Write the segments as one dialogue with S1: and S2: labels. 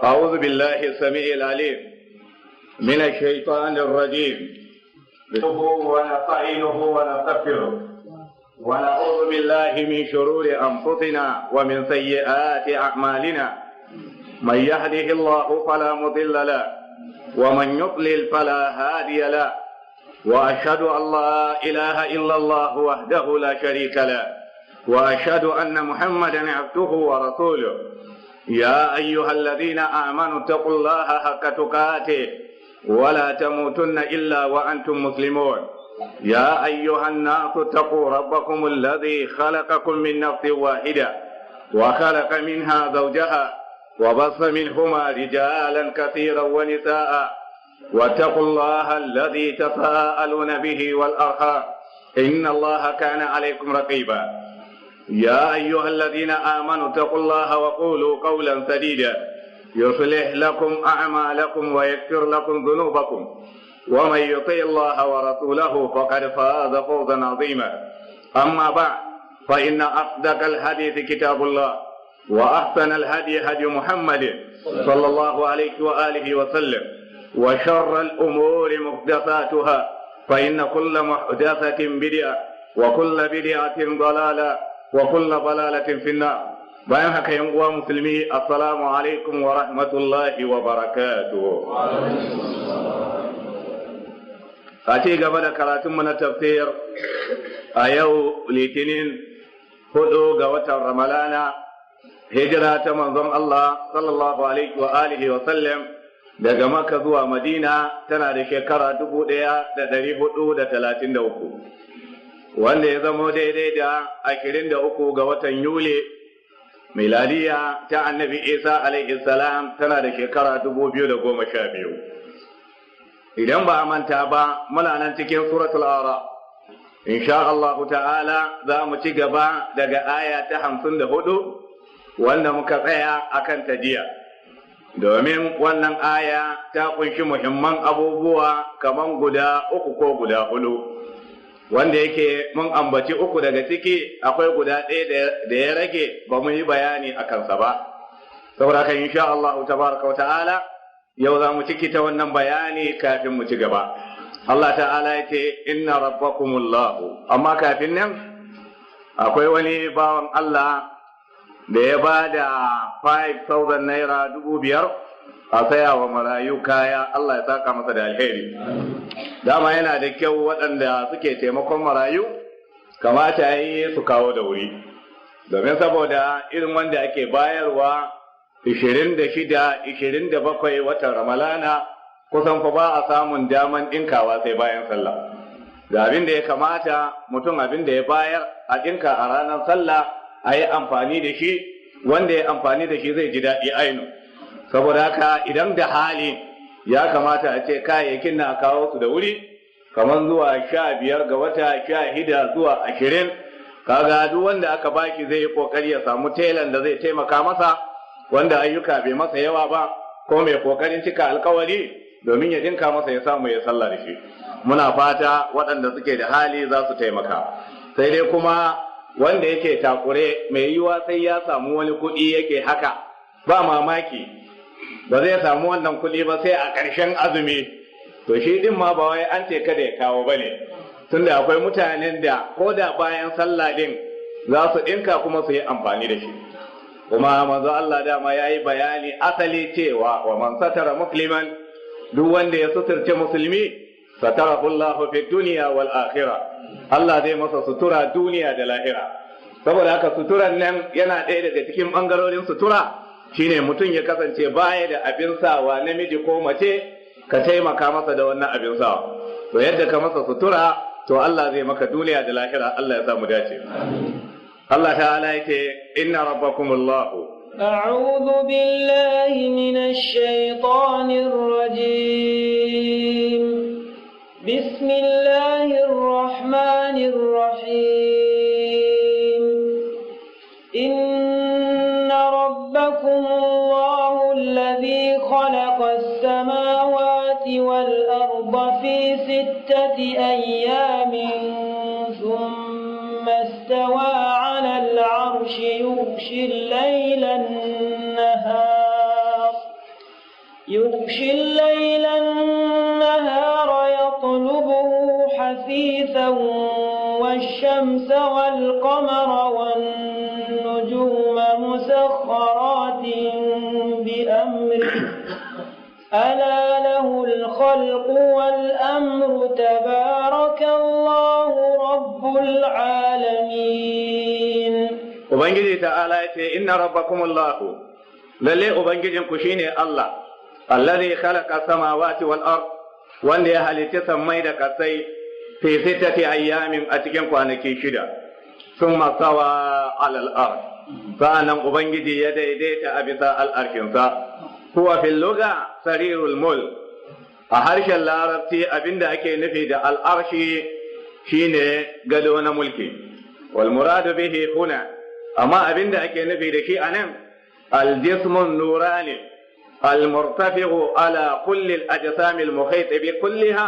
S1: أعوذ بالله السميع العليم من الشيطان الرجيم. ونستعينه ونستغفره ونعوذ بالله من شرور أنفسنا ومن سيئات أعمالنا. من يهده الله فلا مضل له ومن يضلل فلا هادي له، وأشهد أن لا إله إلا الله وحده لا شريك له، وأشهد أن محمدا عبده ورسوله. يا أيها الذين آمنوا اتقوا الله حق تقاته ولا تموتن إلا وأنتم مسلمون. يا أيها الناس اتقوا ربكم الذي خلقكم من نفس واحدة وخلق منها زوجها وبث منهما رجالا كثيرا ونساء، واتقوا الله الذي تساءلون به والأرحام إن الله كان عليكم رقيبا. يا أيها الذين آمنوا اتقوا الله وقولوا قولا سديدا يصلح لكم أعمالكم ويغفر لكم ذنوبكم، ومن يطع الله ورسوله فقد فاز فوزا عظيما. أما بعد، فإن أصدق الحديث كتاب الله، وأحسن الهدي هدي محمد صلى الله عليه وآله وسلم، وشر الأمور محدثاتها، فإن كل محدثة بدعة وكل بدعة ضلالة وكل ضلالة في النار. Bayan haka, yan uwa musulmi, assalamu alaikum wa rahmatullahi wa barakatuh. A ci gaba da karatunmu na tafsir a yau Litinin, 4 ga watan Ramalana, hijira ta manzon Allah sallallahu alaihi wa alihi wa sallam daga Makka zuwa Madina tana da shekara 1433, wanda ya zamo daidai da 23 ga watan Yuli, miladiya ta Annabi Isa alaihi salam tana da shekara 2012. Idan ba a manta ba, muna nan cikin Suratul Araf. Insha Allah ta'ala za mu ci gaba daga aya ta 54 wanda muka tsaya akan ta jiya, domin wannan aya ta kunshi muhimman abubuwa kaman guda uku ko guda hudu, wanda yake mun ambaci uku daga ciki, akwai guda ɗaya da ya rage ba mu yi bayani a kansa ba. Saboda haka, insha Allah tabaraka wa ta'ala, yau za mu ciki ta wannan bayani kafin mu ci gaba. Allah ta'ala ya ce: "Inna rabbakumullahu." Amma kafin nan, akwai wani bawan Allah da ya ba da 5,000 naira, 5,000, a saya wa marayu kaya. Allah ya saka masa da alheri. Dama yana da kyau waɗanda suke taimakon marayu kamata yi su kawo da wuri, domin saboda irin wanda ake bayarwa 26, 27 watan Ramalana, kusan fa ba a samun daman ɗinkawa sai bayan sallah. Da abin da ya kamata mutum, abin da ya bayar a ɗinka a ranar sallah, a yi amfani da shi, wanda ya amfani da shi zai ji daɗi ainu. Saboda haka, idan da hali, ya kamata a ce kayayyakin na kawo su da wuri, kamar zuwa 15 ga wata, 16 zuwa 20. Kaga duk wanda aka baki zai yi kokari ya samu telan da zai taimaka masa, wanda ayyuka bai masa yawa ba, ko mai kokarin cika alkawari, domin ya dinka masa ya samu ya sallah da shi. Muna fata waɗanda suke da hali za su taimaka. Sai dai kuma wanda yake takure, mai yiwa sai ya samu wani kuɗi yake haka, ba mamaki ba zai samu wannan kuɗi ba sai a ƙarshen azumi. To shi din ma ba wai an ce kada ya kawo ba ne, tunda akwai mutanen da ko da bayan sallah din za su ɗinka kuma su yi amfani da shi. Kuma manzo Allah dama ya yi bayani asali cewa: "Wa man satara musliman", duk wanda ya suturce musulmi, "satarahu Allah fi dunya wal akhirah", Allah zai masa sutura duniya da lahira. Saboda haka, suturan nan yana ɗaya daga cikin ɓangarorin sutura, shine mutum ya kasance baya da abin sawa, namiji ko mace, ka taimaka masa da wannan abin sawa. To yadda ka masa sutura, to Allah zai maka duniya da lahira. Allah ya sa mu dace. Allah ta'ala yake: "Inna rabbakumullahu."
S2: أعوذ بالله من الشيطان الرجيم. بسم الله الرحمن الرحيم. إن ربكم الله الذي خلق السماوات والأرض في 6 أيام ثم استوى على العرش يغشي الليل النهار. يغشي الليل النهار يطلبه حثيثا والشمس والقمر والنجوم مسخرات بأمره ألا له الخلق والأمر تبارك الله رب العالمين.
S1: Ubangiji ta'ala ya ce, "Inna rabbakumullahu, lalle Ubangijinku shine Allah, alladhi khalaqa samawati wal ard, wanda ya halicci sammai da kasai, fi sittati ayyamin, a cikin kwanaki 6, thumma stawa alal ard, sa'annan Ubangiji ya daidaita a bisa al'arshinsa. Huwa fil lugha sarirul mulk. A harshen Larabci, abinda ake nufi da al'arshi shine gado na mulki. Wal muradu bihi huna, amma abinda ake nufi da shi anan, aljismun nurani المرتفع على كل الأجسام المحيط بكلها،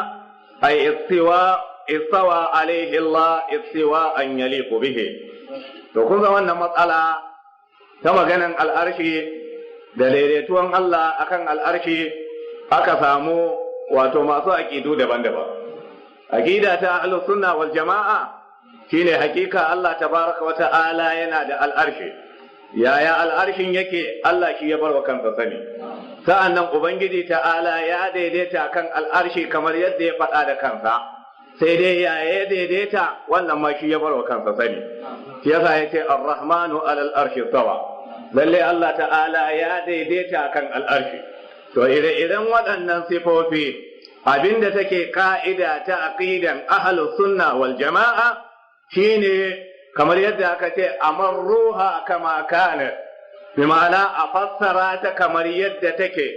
S1: أي استواء استوى عليه الله استواء يليق به. To, kun ga wannan matsala ta maganan al'arshi da daidaituwan Allah akan al'arshi, aka samu wato masu aƙidu daban-daban. Aƙida ta ahlus sunna wal jama'a shine hakika Allah tabaraka wa ta'ala yana da al'arshi. Yaya al'arshin yake, Allah shi ya bar wa kansa sani. Sa'an nan Ubangiji ta'ala ya daidaita kan al'arshi kamar yadda ya faɗa da kansa, sai dai yaya ya daidaita, wannan ma shi ya bar wa kansa sani. Shi yasa ya ce, "Ar-Rahmanu alal arshi stawa." Lalle Allah ta'ala ya daidaita kan al'arshi. To, ire-iren waɗannan sifofi, abinda take ka'ida ta aqidan ahlus sunna wal jama'a shine kamar yadda aka ce, "Amarruha kama kana," bi ma'ana a fassara ta kamar yadda take,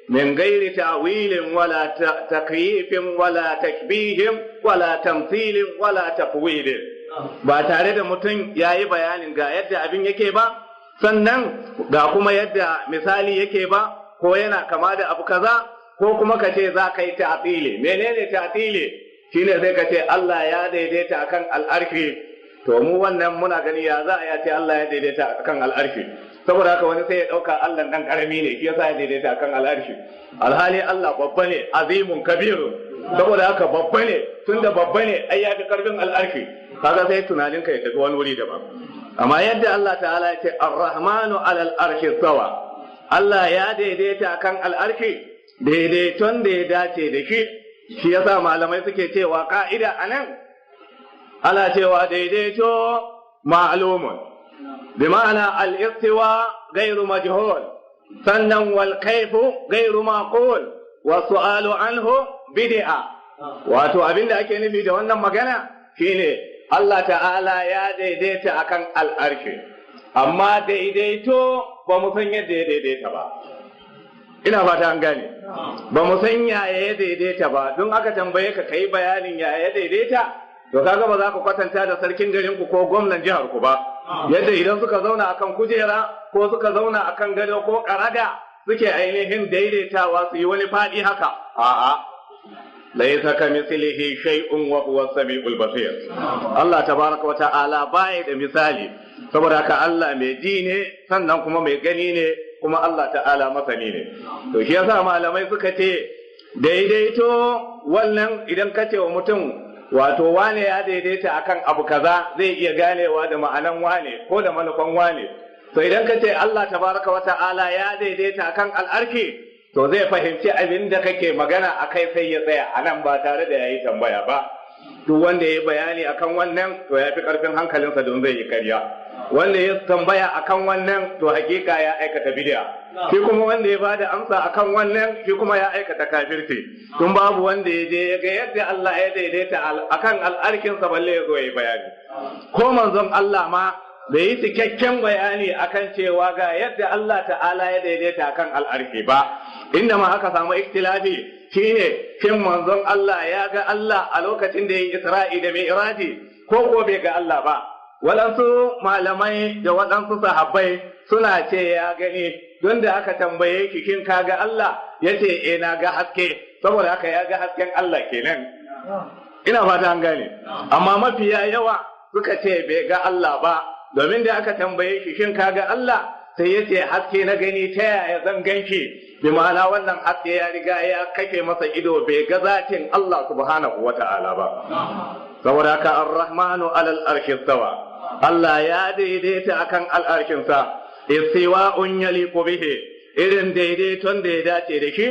S1: min gairi ta'wilin wala takyifin wala tashbihin wala tamthilin wala tafwidin, ba tare da mutum yayi bayanin ga yadda abin yake ba, sannan ga kuma yadda misali yake ba, ko yana kama da abu kaza, ko kuma ka ce za ka yi ta'tili. Menene ta'tili? Shine sai ka ce Allah ya daidaita akan al'arshi. To, mu wannan muna gani, ya za a ya ce Allah ya daidaita akan al'arshi? Saboda haka wani sai ya dauka Allah dan karami ne, shi yasa ya daidaita akan al'arshi, alhali Allah babba ne, azimun kabiru. Saboda haka babba ne, tunda babba ne ai ya fi karfin al'arshi. Kaga sai tunanin ka ya tafi wani wuri daban. Amma yadda Allah ta'ala ya ce, "Ar-Rahmanu alal arshi stawa," Allah ya daidaita akan al'arshi daidaiton da ya dace da shi. Shi yasa malamai suke cewa ka'ida anan ana cewa daidaito ma'lumun, bi ma'ana al-istiwa ghairu majhul, sannan wal kaifu ghairu maqul, wa su'alu anhu bid'a. Wato abinda ake nufi da wannan magana shine Allah ta'ala ya daidaita akan al'arshi, amma daidaito ba mu san yadda ya daidaita ba. Ina fata an gane. Ba mu san yaya ya daidaita ba. Don aka tambaye ka kai bayanin yaya ya daidaita, to kaga ba za ka kwatanta da sarkin garin ku ko gwamnan jihar ku ba, yadda idan suka zauna akan kujera ko suka zauna akan gado ko karaga suke ainihin daidaitawa su yi wani faɗi haka. A'a, laysa kamithlihi shay'un wa huwa samiul basir. Allah tabaraka wa ta'ala baya da misali. Saboda haka Allah mai ji ne, sannan kuma mai gani ne, kuma Allah ta'ala masani ne. To, shi yasa malamai suka ce daidaito wannan, idan ka ce wa mutum wato wane ya daidaita akan abu kaza, zai iya ganewa da ma'anan wane ko da manufan wane. To, idan ka ce Allah tabaraka wa ta'ala ya daidaita akan al'arshi, to zai fahimci abin da kake magana akai, sai ya tsaya a nan ba tare da yayi tambaya ba. Duk wanda ya yi bayani akan wannan, to ya fi karfin hankalinsa, don zai yi karya. Wanda ya tambaya akan wannan, to hakika ya aikata bid'a. Shi kuma wanda ya bada amsa akan wannan, shi kuma ya aikata kafirci, tun babu wanda ya je ya ga yadda Allah ya daidaita akan al'arkinsa balle ya zo ya yi bayani. Ko manzon Allah ma bai yi cikakken bayani akan cewa ga yadda Allah ta'ala ya daidaita akan al'arki ba. Inda ma aka samu ikhtilafi shine, shin manzon Allah ya ga Allah a lokacin da ya yi Isra'i da Mi'raji ko bai ga Allah ba? Waɗansu malamai da waɗansu sahabbai suna ce ya gani, don da aka tambaye shi, "Shin ka ga Allah?" Ya ce, "Eh, na ga haske." Saboda haka ya ga hasken Allah kenan. Ina fata an gane. Amma mafiya yawa suka ce bai ga Allah ba, domin da aka tambaye shi, "Shin ka ga Allah?" Sai ya ce, "Haske na gani, ta yaya zan ganshi?" Bi ma'ana, wannan haske ya riga ya kashe masa ido, bai ga zatin Allah subhanahu wa ta'ala ba. Saboda haka, ar-Rahmanu alal arshi istawa, Allah ya daidaita akan al'arshinsa istiwa'un yaliqu bihi, irin daidaiton da ya dace da shi.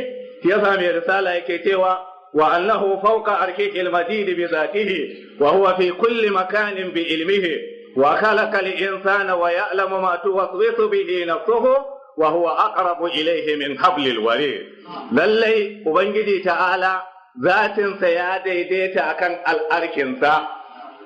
S1: Yasa mai risala yake cewa, wa annahu fawqa arshihi al-majid bi zatihi, wa huwa fi kulli makanin bi ilmihi, wa khalaqa al-insana wa ya'lamu ma tuwaswisu bihi nafsuhu, wa huwa aqrabu ilayhi min hablil warid. Lallai Ubangiji ta'ala zatinsa ya daidaita akan al'arkinsa,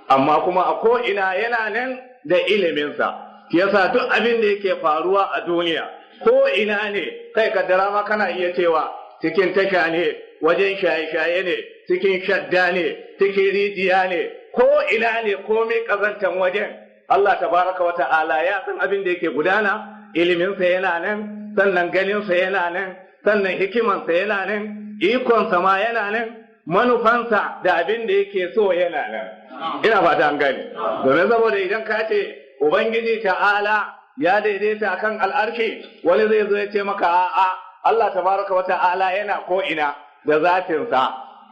S1: amma kuma a ko'ina yana nan da iliminsa. Yasa duk abin da yake faruwa a duniya, ko ina ne, kai kaddara ma kana iya cewa cikin tasha ne, wajen shaye-shaye ne, cikin shadda ne, cikin rijiya ne, ko ina ne, komai kazantan wajen, Allah tabaraka wa ta'ala ya san abin da yake gudana. Iliminsa yana nan, sannan ganinsa yana nan, sannan hikimansa yana nan, ikonsa ma yana nan, manufansa da abin da yake so yana nan. Ina fata an gane. Domin saboda idan ka ce Ubangiji ta'ala ya daidaita akan al'arshi, wani zai zo ya ce maka, "A'a, Allah tabaraka wa ta'ala yana ko ina da zatinsa."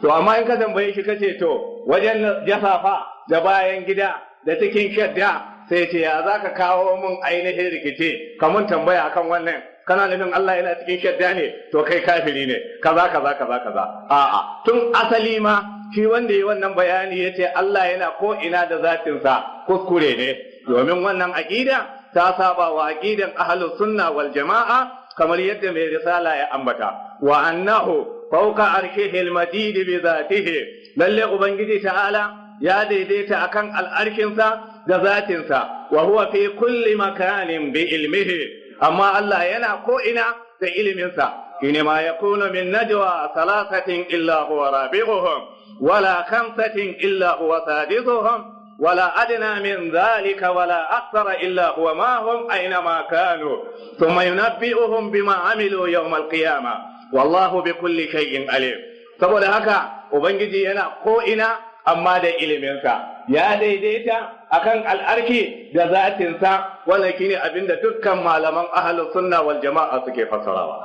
S1: To amma in ka tambaye shi kace, "To wajen jafafa da bayan gida da cikin shadda?" sai ce, "Ya za ka kawo mun ainihin rikici ka mun tambaya akan wannan? Kana nufin Allah yana cikin shadda ne? To kai kafiri ne, kaza kaza kaza kaza." A'a, tun asali ma shi wanda yi wannan bayani ya ce Allah yana ko ina da zatinsa, kuskure ne, domin wannan aƙida ta saba wa aƙidan ahlus sunna wal jama'a, kamar yadda mai risala ya ambata, wa annahu fawqa arshihi al-majid bi zatihi. Lalle Ubangiji ta'ala ya daidaita akan al'arshinsa da zatinsa, wa huwa fi kulli makanin bi ilmihi, amma Allah yana ko ina da iliminsa. Shine ma yakunu min najwa thalathatin illa huwa rabi'uhum, wala khamsatin illa huwa sadisuhum, ولا أدنى من ذلك ولا أكثر إلا هو معهم أينما كانوا، ثم ينبئهم بما عملوا يوم القيامة، والله بكل شيء عليم. Saboda haka, Ubangiji yana ko'ina amma da iliminsa, ya daidaita akan al'arshi da zatinsa. Wannan shine abinda dukkan malaman ahlus sunna wal jama'a suke fassarawa.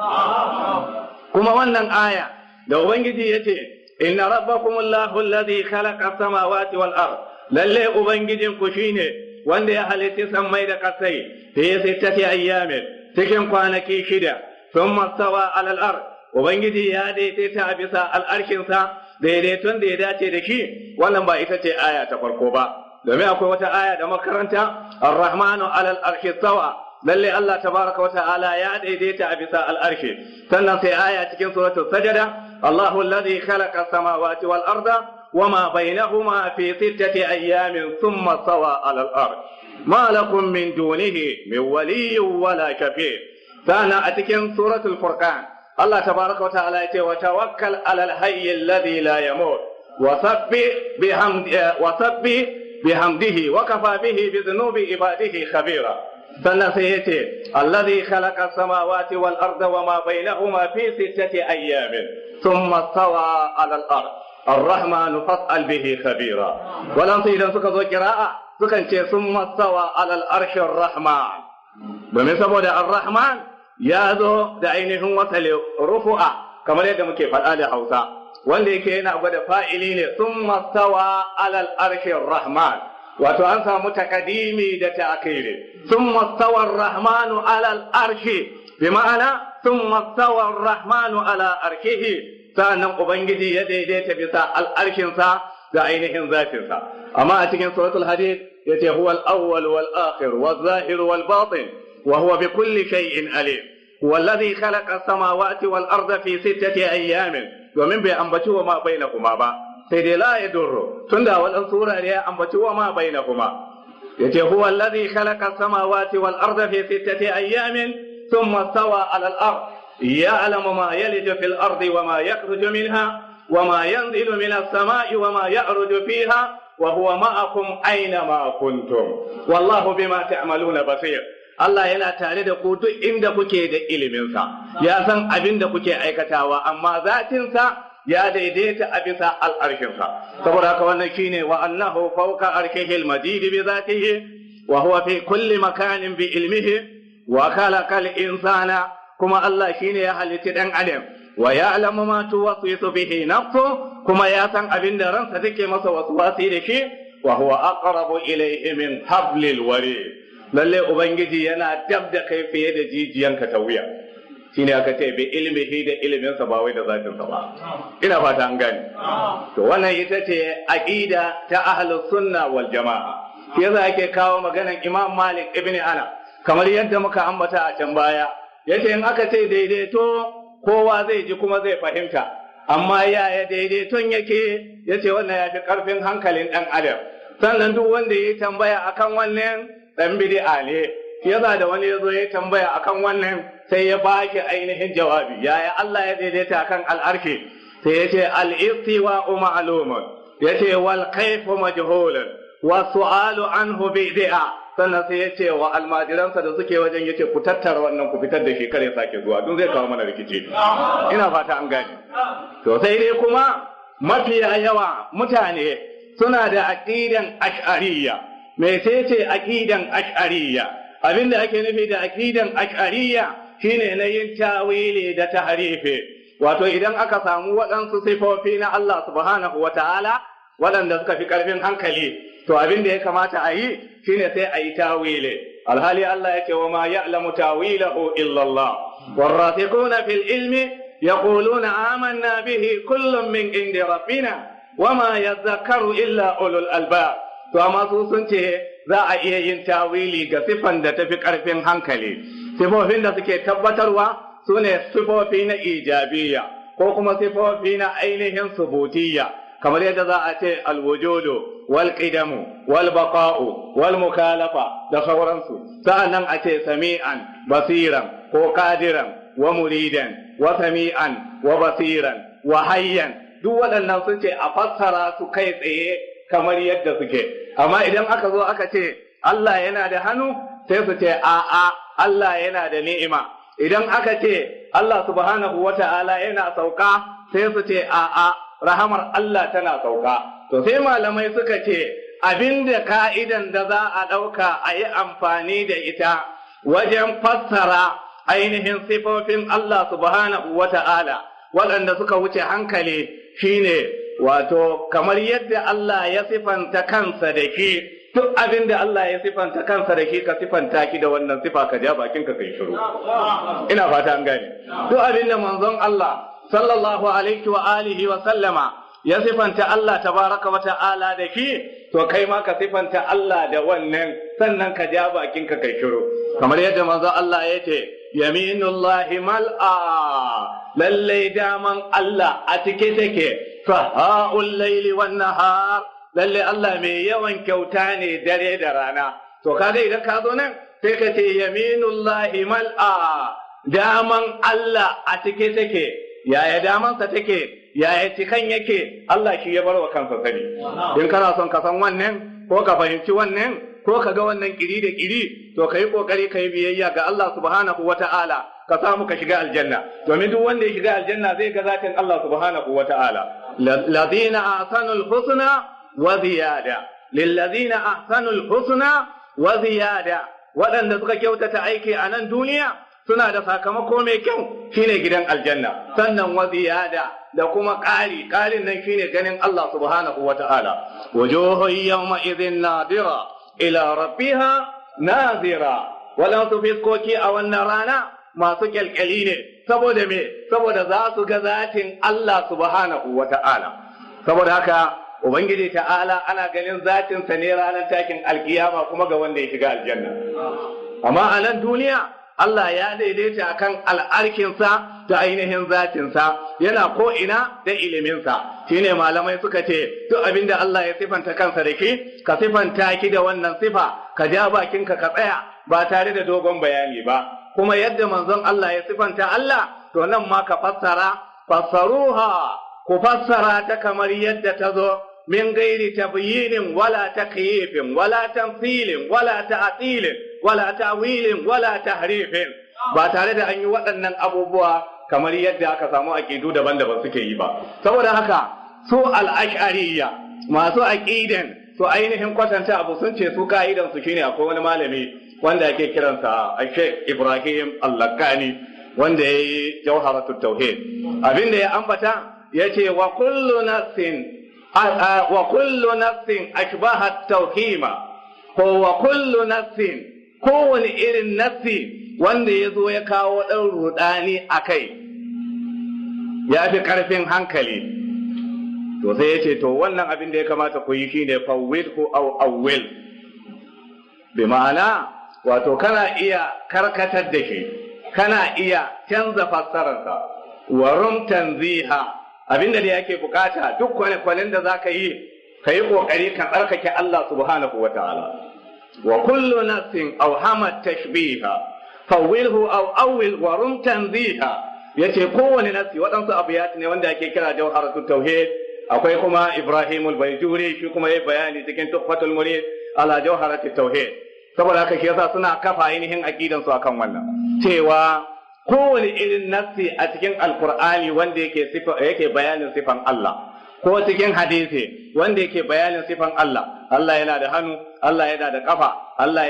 S1: Kuma wannan aya da Ubangiji yace, inna rabbakum Allahu alladhi khalaqa samawati wal ard, lalle Ubangijin ku shine wanda ya halitti sammai da kasai, fi sittati ayyamin, cikin kwanaki 6, thumma stawa alal ard, Ubangiji ya daidaita a bisa al'arshinsa daidaiton da ya dace da shi. Wannan ba ita ce aya ta farko ba, domin akwai wata aya da makaranta, ar-Rahmanu alal arshi stawa, lalle Allah tabaraka wa ta'ala ya daidaita a bisa al'arshi. Sannan sai aya cikin suratul Sajada, Allahu alladhi khalaqa samawati wal arda وما بينهما في ستة أيام ثم استوى على العرش، ما لكم من دونه من ولي ولا شفيع. ثانا أتكن سورة الفرقان، الله تبارك وتعالى وتوكل على الحي الذي لا يموت وسبح بحمده وكفى به بذنوب عباده خبيرا. Sannan sai ya ce, alladhi khalaqa samawati wal arda wa ma bainahuma fi sittati ayyamin thumma stawa ala al-arsh ar-Rahmanu fas'al bihi khabira. Walansu idan suka zo kira'a sukan ce thumma stawa ala al-arshi ar-Rahman, domin saboda ar-Rahman ya zo da ainihin wasali rufu'a, kamar yadda muke faɗa da Hausa, wanda yake yana gwada fa'ili ne. Thumma stawa ala al-arshi ar-Rahman, wato an samu takadimi da ta'khiri. Thumma stawa ar-Rahmanu ala al-arshi, bi ma'ana thumma stawa ar-Rahmanu ala arshihi, sa'annan Ubangiji ya daidaita bisa al'arshinsa da ainihin zatinsa. Amma a cikin suratul Hadid yace, huwa al-awwal wal akhir wal zahir wal batin wa huwa bi kulli shay'in alim, huwa alladhi khalaqa as-samawati wal arda fi sittati ayyamin, domin bai ambaci wa ma bainahuma ba, sai dai la yadurru, tunda wadan sura ne ya ambaci wa ma bainahuma. Yace, huwa alladhi khalaqa as-samawati wal arda fi sittati ayyamin thumma stawa ala al-ard, ya'lamu ma yaliju fil ardi wa ma yakhruju minha wa ma yanzilu min as-sama'i wa ma ya'ruju fiha, wa huwa ma'akum aina ma kuntum, wallahu bima ta'maluna basir. Allah yana tare da ku duk inda kuke da iliminsa, ya san abin da kuke aikatawa, amma zatinsa ya daidaita a bisa al'arshinsa. Saboda haka, wannan shine wa annahu fawqa arshihi al-majid bi zatihi, wa huwa fi kulli makanin bi ilmihi. Wa khalaqal insana, kuma Allah shine ya halitti dan adam. Wa ya'lamu ma tuwaswisu bihi nafsu, kuma ya san abin da ransa take masa waswasi da shi. Wa huwa aqrabu ilayhi min hablil warid, lalle Ubangiji yana dab da kai fiye da jijiyanka ta wuya. Shine aka ce bi ilmihi, da iliminsa, ba wai da zatinsa ba. Ina fata an gane. To, wannan ita ce aqida ta ahlus sunna wal jamaa. Yasa ake kawo maganan Imam Malik ibn Ana, kamar yadda muka ambata a can baya, yace in aka ce daidaito, kowa zai ji kuma zai fahimta, amma yaya daidaiton yake? Yace wannan ya fi karfin hankalin dan adam. Sannan duk wanda ya tambaya akan wannan, dan bid'a ne. Yasa da wani ya zo ya tambaya akan wannan, sai ya baki ainihin jawabi, yaya Allah ya daidaita akan al'arshi? Sai ya ce al-istiwa'u ma'lumun, yace wal kayfu majhulun, wa su'alu anhu bid'a. Sannan sai ya ce wa almajiransa da suke wajen, yace ku tattara wannan, ku fitar da shi, kare sake zuwa, dun zai kawo mana rikici. Ina fata an gane. To, sai dai kuma mafiya yawa mutane suna da aqidan ash'ariyya. Mecece aqidan ash'ariyya? Abinda ake nufi da aqidan ash'ariyya shine na yin tawili da tahrifi. Wato idan aka samu waɗansu sifofi na Allah subhanahu wa ta'ala waɗanda suka fi ƙarfin hankali, to abin da ya kamata a yi shine sai a yi tawili, alhali Allah ya ce wa ma ya'lamu tawilahu illa Allah, warasikhuna fil ilmi yaquluna amanna bihi kullun min indi rabbina wama yadhakkaru illa ulul albab. To, amma su sun ce za a iya yin tawili ga sifan da tafi karfin hankali. Sifofin da suke tabbatarwa su ne sifofi na ijabiyya ko kuma sifofi na ainihin subutiyya, kamar yadda za a ce alwujudu wal qidamu wal baqa'u wal mukalafa da sauransu. Sa'annan a ce sami'an basiran ko qadiran wa muridan wa sami'an wa basiran wa hayyan, duk waɗannan sun ce a fassara su kai tsaye kamar yadda suke. Amma idan aka zo aka ce Allah yana da hannu, sai su ce a'a, Allah yana da ni'ima. Idan aka ce Allah subhanahu wata'ala yana sauka, sai su ce a'a, rahamar Allah tana sauka. To, sai malamai suka ce abinda ka'idan da za a ɗauka a yi amfani da ita wajen fassara ainihin sifofin Allah subhanahu wata'ala waɗanda suka wuce hankali shine, wato kamar yadda Allah ya sifanta kansa da ki, duk abin da Allah ya sifanta kansa da ki, ka sifanta ki da wannan sifa, ka ja bakin ka kai shiru. Ina fata an gane. Duk abin da manzon Allah sallallahu alaihi wa alihi wa sallama ya sifanta Allah tabaraka wa ta'ala da ki, to kai ma ka sifanta Allah da wannan, sannan ka ja bakin ka kai shiru. Kamar yadda manzon Allah ya ce yaminullahi mal'a, lallai daman Allah a cike take, saha'ul laili wan nahar, lalle Allah mai yawan kyauta ne dare da rana. To, kaga idan ka zo nan sai ka ce yaminullahi mal'a, daman Allah a cike take. Yaya damansa take, yaya cikan yake, Allah shi ya bar wa kansa sani. In kana son ka san wannan, ko ka fahimci wannan, ko ka ga wannan kiri da kiri, to ka yi kokari ka yi biyayya ga Allah subhanahu wata'ala, ka samu ka shiga aljanna, domin duk wanda ya shiga aljanna zai ga zatin Allah subhanahu wata'ala. Ladina ahsanul husna wa ziyada, lilladina ahsanul husna wa ziyada. Waɗanda suka kyautata aiki a nan duniya suna da sakamako mai kyau, shine gidan aljanna, sannan wa ziyada, da kuma ƙari. Ƙarin nan shine ganin Allah subhanahu wata'ala. Wujuhun yawma idhin nadira ila rabbiha nazira. Waɗansu fiskoki a wannan rana masu kyalkyali ne. Saboda me? Saboda za su ga zatin Allah subhanahu wa ta'ala. Saboda haka Ubangiji ta'ala ana ganin zatinsa ne ranar takin alkiyama, kuma ga wanda ya shiga aljanna. Amma a nan duniya Allah ya daidaita akan al'arkinsa da ainihin zatinsa, yana ko ina da iliminsa. Shine malamai suka ce duk abin da Allah ya sifanta kansa da ki, ka sifanta ki da wannan sifa, ka ja bakinka ka tsaya ba tare da dogon bayani ba. Kuma yadda manzon Allah ya sifanta Allah, to nan ma ka fassara, fassaruha, ku fassara ta kamar yadda ta zo, min gairi tabyinin wala takyifin wala tamthilin wala ta'tilin wala ta'wilin wala tahrifin, ba tare da an yi waɗannan abubuwa kamar yadda aka samu aƙidu daban-daban suke yi ba. Saboda haka su al'ash'ariyya masu aƙidan su ainihin kwatanta abu, sun ce su ka'idan su shine akwai wani malami wanda ake kiransa Sheikh Ibrahim Al-Laqani, wanda ya yi Jawharatul Tauhid. Abinda ya ambata ya ce wa kullu nafsin, wa kullu nafsin ashbaha tauhima, ko wa kullu nafsin, kowane irin nafsi wanda ya zo ya kawo ɗan rudani a kai ya fi ƙarfin hankali, to sai ya ce to wannan abin da ya kamata ku yi shine fawwid ko aw awwil, bi ma'ana wato kana iya karkatar da shi, kana iya canza fassararsa, wa rum tanziha. Abinda da yake bukata, duk kwale-kwalen da zaka yi, ka yi kokari ka tsarkake Allah subhanahu wa ta'ala. Wa kullu nafsin awhamat tashbiha fawwilhu aw awwil wa rum tanziha. Yace kowane nafsi, waɗansu abiyat ne wanda ake kira Jawharatul Tauhid. Akwai kuma Ibrahim al-Baijuri, shi kuma yayi bayani cikin Tuhfatul Murid ala Jawharatul Tauhid. Saboda haka shi yasa suna kafa ainihin aqidan su akan wannan, cewa kowane irin nassi a cikin Alkur'ani wanda yake sifa, yake bayanin sifan Allah, ko cikin hadisi wanda yake bayanin sifan Allah, Allah yana da hannu, Allah yana da kafa, Allah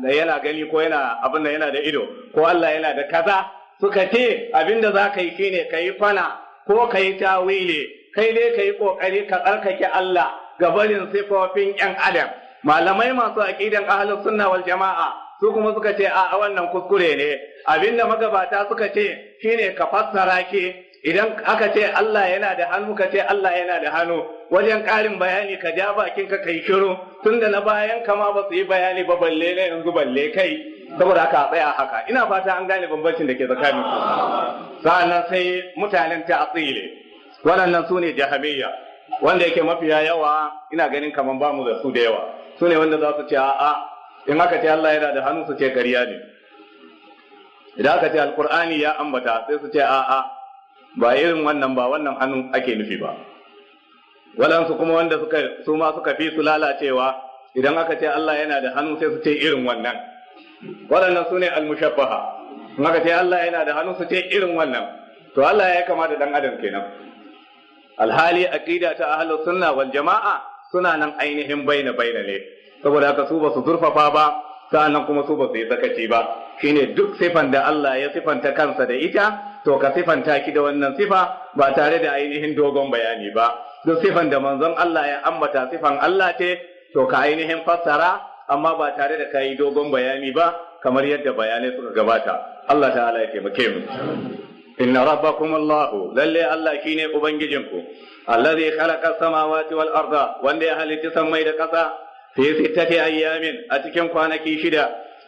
S1: yana gani, ko yana abin yana da ido, ko Allah yana da kaza, suka ce abinda za ka yi shine ka yi kwana ko ka yi tawili, kai dai ka yi kokari ka tsarkake Allah ga barin sifofin yan adam. Malamai masu aqidan ahlus sunna wal jama'a su kuma suka ce a wannan kuskure ne. Abinda magabata suka ce shine ka fassara ki, idan aka ce Allah yana da hannu, ka ce Allah yana da hannu. Wajen ƙarin bayani ka ja bakin ka kai shiru, tunda na bayan kama ba su yi bayani ba, balle na yanzu, balle kai. Saboda haka tsaya haka. Ina fata an gane bambancin da ke tsakanin su. Sa'annan sai mutanen ta'atile, waɗannan su ne jahamiyya, wanda yake mafiya yawa ina ganin kaman bamu da su da yawa. Su ne wanda za su ce a'a, in aka ce Allah yana da hannu, su ce ƙarya ne. Idan aka ce Alkur'ani ya ambata, sai su ce a'a, ba irin wannan ba, wannan hannu ake nufi ba. Waɗansu kuma wanda suka su ma suka fi su lalacewa, idan aka ce Allah yana da hannu, sai su ce irin wannan. Waɗannan su ne almushabbaha. In aka ce Allah yana da hannu, su ce irin wannan. To Allah ya kama da dan adam kenan. Alhali aqida ta ahlus sunna wal jama'a suna nan ainihin baina baina ne. Saboda haka su ba su zurfafa ba, sa'annan kuma su ba su yi sakaci ba. Shine duk sifan da Allah ya sifanta kansa da ita, to ka sifanta ki da wannan sifa ba tare da ainihin dogon bayani ba. Duk sifan da manzon Allah ya ambata sifan Allah ce, to ka ainihin fassara, amma ba tare da kayi dogon bayani ba, kamar yadda bayanai suka gabata. Allah ta'ala ya taimake mu. Inna rabbakum Allah, lalle Allah shine ubangijinku, allazi khalaqa samawati wal arda, wanda ya halitta sammai da ƙasa, fi sittati ayyamin, a cikin kwanaki 6,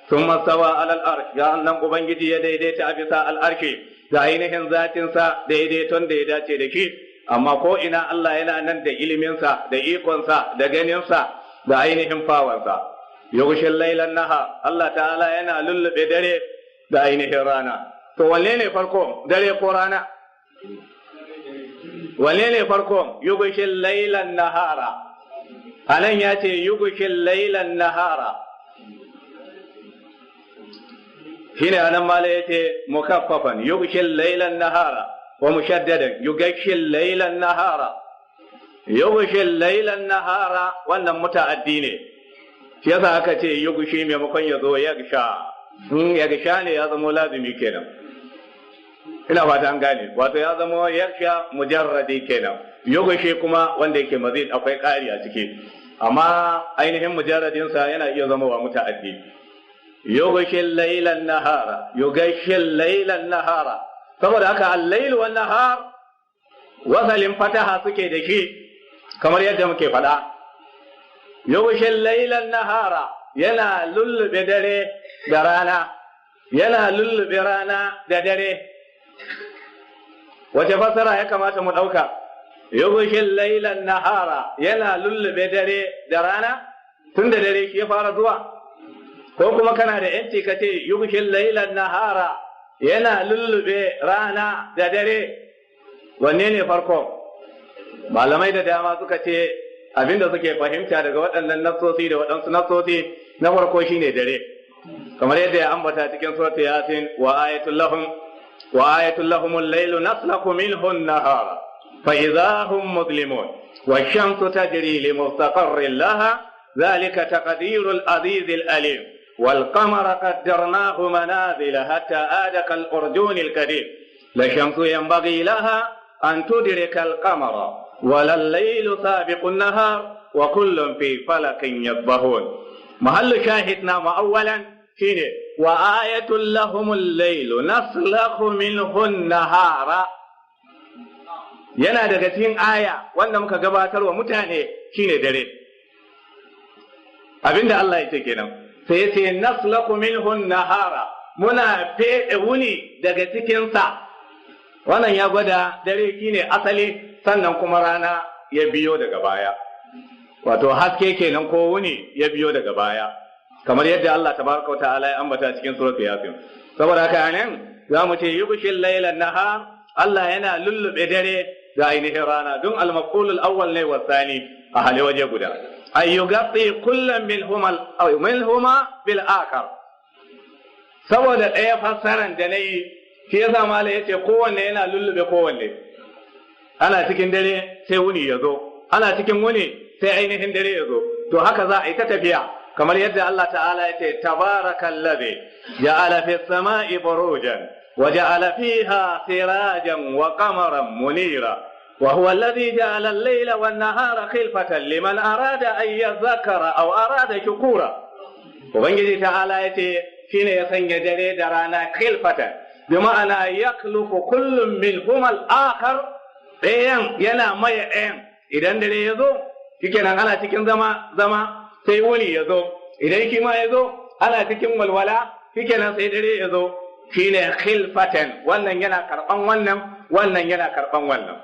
S1: thumma stawa alal arsh, ga annan ubangiji ya daidaita a bisa al arshi da ainihin zatinsa, daidaiton da ya dace da shi. Amma ko ina Allah yana nan da iliminsa da ikonsa da ganinsa da ainihin fawansa. Yughshil laylan nahar, Allah ta'ala yana lullube dare da ainihin rana. To wanne ne farko, dare ko rana? Wanne ne farko? Yughshil laylan nahara, anan ya ce yughshil laylan nahara, shine anan mala yace mukaffafan yughshil laylan nahara, wa mushaddadan yughshil laylan nahara. Yughshil laylan nahara wannan muta'addi ne, shi yasa aka ce yughshi maimakon ya zo yagsha. In yagsha ne ya zama lazimi kenan, ina fata an gane. Wato ya zama yagsha mujarradi kenan, yughshi kuma wanda yake mazid, akwai ƙari a ciki, amma ainihin mujarradin sa yana iya zama wa muta'addi. Yughshi laylan nahara, yughshi laylan nahara. Saboda haka al-layl wan nahar wasalin fataha suke da shi, kamar yadda muke faɗa. Yughshi laylan nahara, yana lullube dare da rana, yana lullube rana da dare. Wace fasara ya kamata mu ɗauka? Yughshi laylan nahara, yana lullube dare da rana, tun da dare shi ya fara zuwa. Ko kuma kana da yanci ka ce yughshi laylan nahara, yana lullube rana da dare. Wanne ne farko? Malamai da dama suka ce abinda suke fahimta daga waɗannan nassosi da waɗansu nassosi, na farko shine dare, kamar yadda ya ambata cikin surat Yasin: wa ayatul lahum, wa ayatul lahum al-laylu naslaku minhu an-nahara fa idha hum mudlimun, wash-shamsu tajri li mustaqarrin laha, dhalika taqdirul aziz al-alim. Wal qamara qaddarnahu manazila hatta ada kal urjun al kadim la shamsu yanbaghi laha an tudrika al qamara wa lal laylu sabiqu an nahar wa kullun fi falakin yasbahun. Mahallu shahid na awwalan shine wa ayatul lahumul laylu naslakhu minhu an-nahara. Yana daga cikin aya wanda muka gabatar wa mutane shine dare. Abinda Allah ya ce kenan, sai ya ce naslakhu minhu an-nahara, muna fede wuni daga cikin sa. Wannan ya gwada dare shine asali, sannan kuma rana ya biyo daga baya, wato haske kenan ko wuni ya biyo daga baya, kamar yadda Allah tabaraka wa ta'ala ya ambata cikin suratul Yasin. Saboda haka nan zamu ce yubshil layla nahar, Allah yana lullube dare da ainihin rana, don al-maqul al-awwal ne wa thani a hali waje guda, ay yughatti kullam minhuma bil akhar. Saboda ɗaya fassaran da nayi shi yasa mala yace kowanne yana lullube kowanne. Ana cikin dare sai wuni ya zo, ana cikin wuni sai ainihin dare ya zo, to haka za a yi ta tafiya, kamar yadda Allah ta'ala ya ce tabarakallazi ja'ala fis sama'i burujan wa ja'ala fiha sirajan wa qamaran munira wa huwa alladhi ja'ala al-layla wan nahara khilfatan liman arada an yadhakkara aw arada shukura. Ubangiji ta'ala ya ce shine ya sanya dare da rana khilfatan, bi ma'ana yakhlufu kullun minhuma al-akhar, ɗayan yana maye ɗayan. Idan dare ya zo shikenan ana cikin zama zama sai wuni ya zo, idan shi ma ya zo ana cikin walwala shikenan sai dare ya zo. Shine khilfatan, wannan yana karban wannan, wannan yana karban wannan.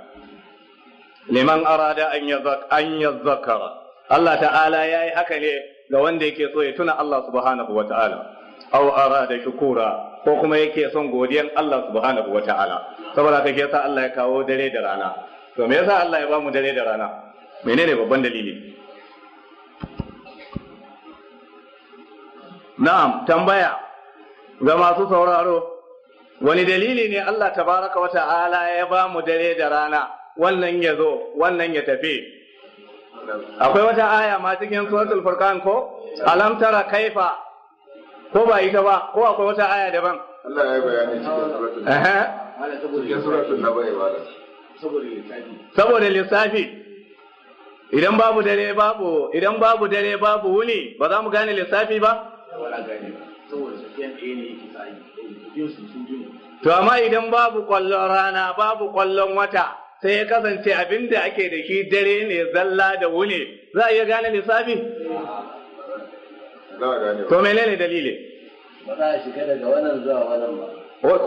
S1: Liman arada an yazzakara, Allah ta'ala yayi haka ne ga wanda yake so ya tuna Allah subhanahu wa ta'ala, aw arada shukura, ko kuma yake son godiyan Allah subhanahu wa ta'ala. Saboda haka yasa Allah ya kawo dare da rana. To me yasa Allah ya ba mu dare da rana? Menene babban dalili? Na'am, tambaya ga masu sauraro, wani dalili ne Allah tabaraka wa ta'ala ya ba mu dare da rana, wannan ya zo, wannan ya tafi? Akwai wata aya ma cikin suratul Furqan ko? Alam tara kaifa, ko ba ita ba, ko akwai wata aya daban?
S3: Allah ya bayani cikin suratul Nabai.
S1: Saboda lissafi. Idan babu dare babu, idan babu dare babu wuni, ba za mu gane lissafi ba? To amma idan babu kwallon rana, babu kwallon wata, sai ya kasance abinda ake da shi dare ne zalla da wuni, za a iya gane lissafi? To menene dalili?
S4: Ba za a shiga daga wannan zuwa wannan ba.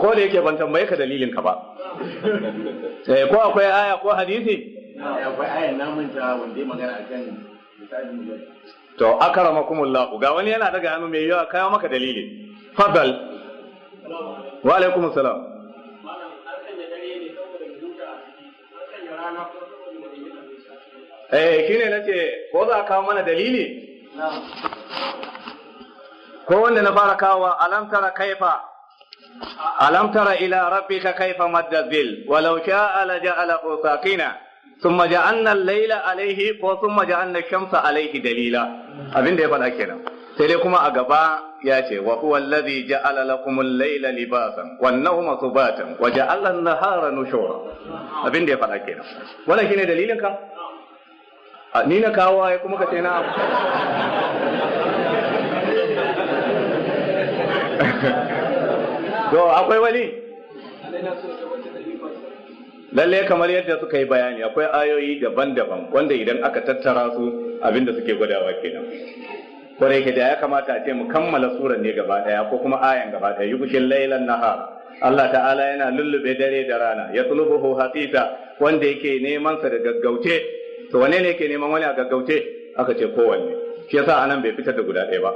S1: Ko da yake ban tambaye ka dalilin ka ba. Ko akwai aya ko hadisi?
S4: Akwai aya na manta wanda ya magana akan misalin.
S1: To akramakumullah, ga wani yana daga hannu mai yawa, kawo maka dalili. Fadal. Wa alaikum salam. Shine nace ko za kawo mana dalili? Ko wanda na fara kawo, alam tara kaifa, alam tara ila rabbika kaifa madda dhil walau sha'a la ja'alahu saqina thumma ja'alna al-layla alayhi wa thumma ja'alna ash-shamsa alayhi dalila. Abin da ya faɗa kenan. Sai dai kuma a gaba ya ce wa huwa alladhi ja'ala lakum al-layla libasan wan nawma subatan wa ja'ala an-nahara nushura. Abin da ya faɗa kenan. Wannan shine dalilin ka? Ni na kawo ai kuma ka ce na. To akwai wani lalle kamar yadda suka yi bayani, akwai ayoyi daban-daban wanda idan aka tattara su abinda suke gwadawa kenan. Ko da yake da ya kamata a ce mu kammala suran ne gaba daya ko kuma ayan gaba daya. Yubshil laylan nahar, Allah ta'ala yana lullube dare da rana, ya tulubuhu hasita, wanda yake neman sa da gaggauce. To wane ne yake neman wani a gaggauce? Aka ce kowanne. Shi yasa anan bai fitar da guda ɗaya ba.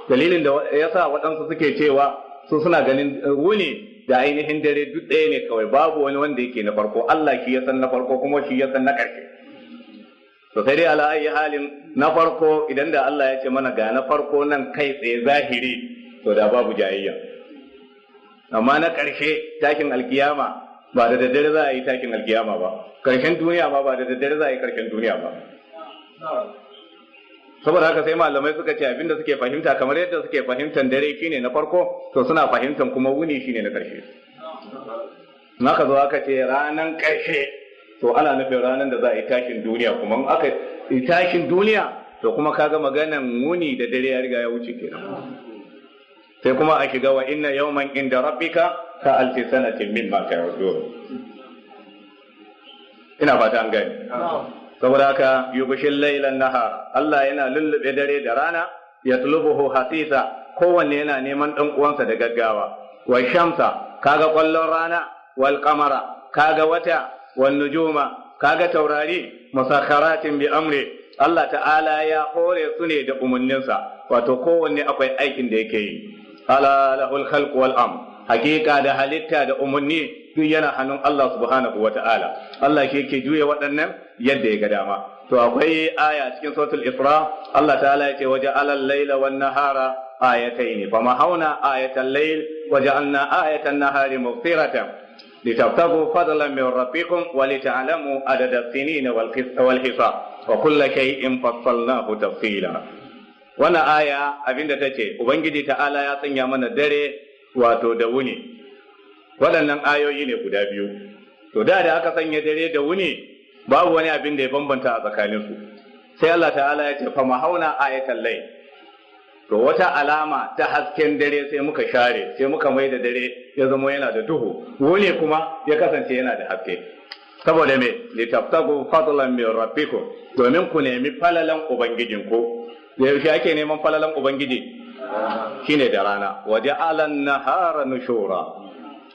S1: Dalilin da yasa waɗansu suke cewa su suna ganin wuni da ainihin dare duk ɗaya ne kawai, babu wani wanda yake na farko, Allah shi ya san na farko kuma shi ya san na ƙarshe. To sai dai ala ayi halin, na farko idan da Allah ya ce mana ga na farko nan kai tsaye zahiri, to da babu jayayya. Amma na ƙarshe, takin alkiyama, ba da daddare za a yi takin alkiyama ba, ƙarshen duniya ma ba da daddare za a yi ƙarshen duniya ba. Saboda haka sai malamai suka ce abinda suke fahimta, kamar yadda suke fahimtan dare shine na farko, to suna fahimtan kuma wuni shine na ƙarshe. Naka zo aka ce ranan ƙarshe, to ana nufin ranan da za a yi tashin duniya. Kuma in aka yi tashin duniya, to kuma kaga maganan wuni da dare ya riga ya wuce kenan. Sai kuma a shiga wa inna yawman inda rabbika ka alfi sanatin mimma ta'udun. Ina fata an gani. Saboda haka yubshil laylan nahar, Allah yana lullube dare da rana, yatlubuhu hasisa, kowanne yana neman dan uwansa da gaggawa. Wa shamsa, kaga kwallon rana, wal qamara, kaga wata, wan nujuma, kaga taurari, musakharatin bi amri, Allah ta'ala ya hore su ne da umarninsa, wato kowanne akwai aikin da yake yi. Ala lahul khalq wal amr, hakika da halitta da umarni duk yana hannun Allah subhanahu wa ta'ala. Allah shi yake juya waɗannan yadda ya ga dama. To akwai aya cikin suratul Isra, Allah ta'ala yake waje alal laila wan nahara ayatayn, famahawna ayatal layl waja'alna ayatan nahari mubsiratan litabtagu fadlan min rabbikum wa lita'lamu adada sinina wal hisab wa kulla shay'in fassalnahu tafsila. Wannan aya abinda tace, Ubangiji ta'ala ya sanya mana dare wato da wuni. Waɗannan ayoyi ne guda biyu. To da aka sanya dare da wuni, babu wani abin da ya bambanta a tsakaninsu. Sai Allah ta'ala ya ce fa mahauna ayatal layl, to wata alama ta hasken dare sai muka share, sai muka mai da dare ya zama yana da duhu, wuni kuma ya kasance yana da haske. Saboda me? Litaftagu fadlan min rabbikum, domin ku nemi falalan ubangijinku. Da yaushe ake neman falalan ubangiji? Shine da rana. Waja'ala an-nahara nushura,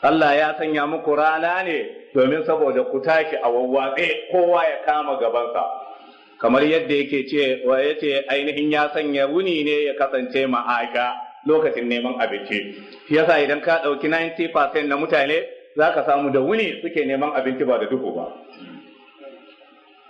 S1: Allah ya sanya muku rana ne domin saboda ku tashi a wawwatse, kowa ya kama gabansa. Kamar yadda yake ce wa yace ainihin ya sanya wuni ne ya kasance ma'aka lokacin neman abinci. Shi yasa idan ka ɗauki 90% na mutane, za ka samu da wuni suke neman abinci ba da duhu ba.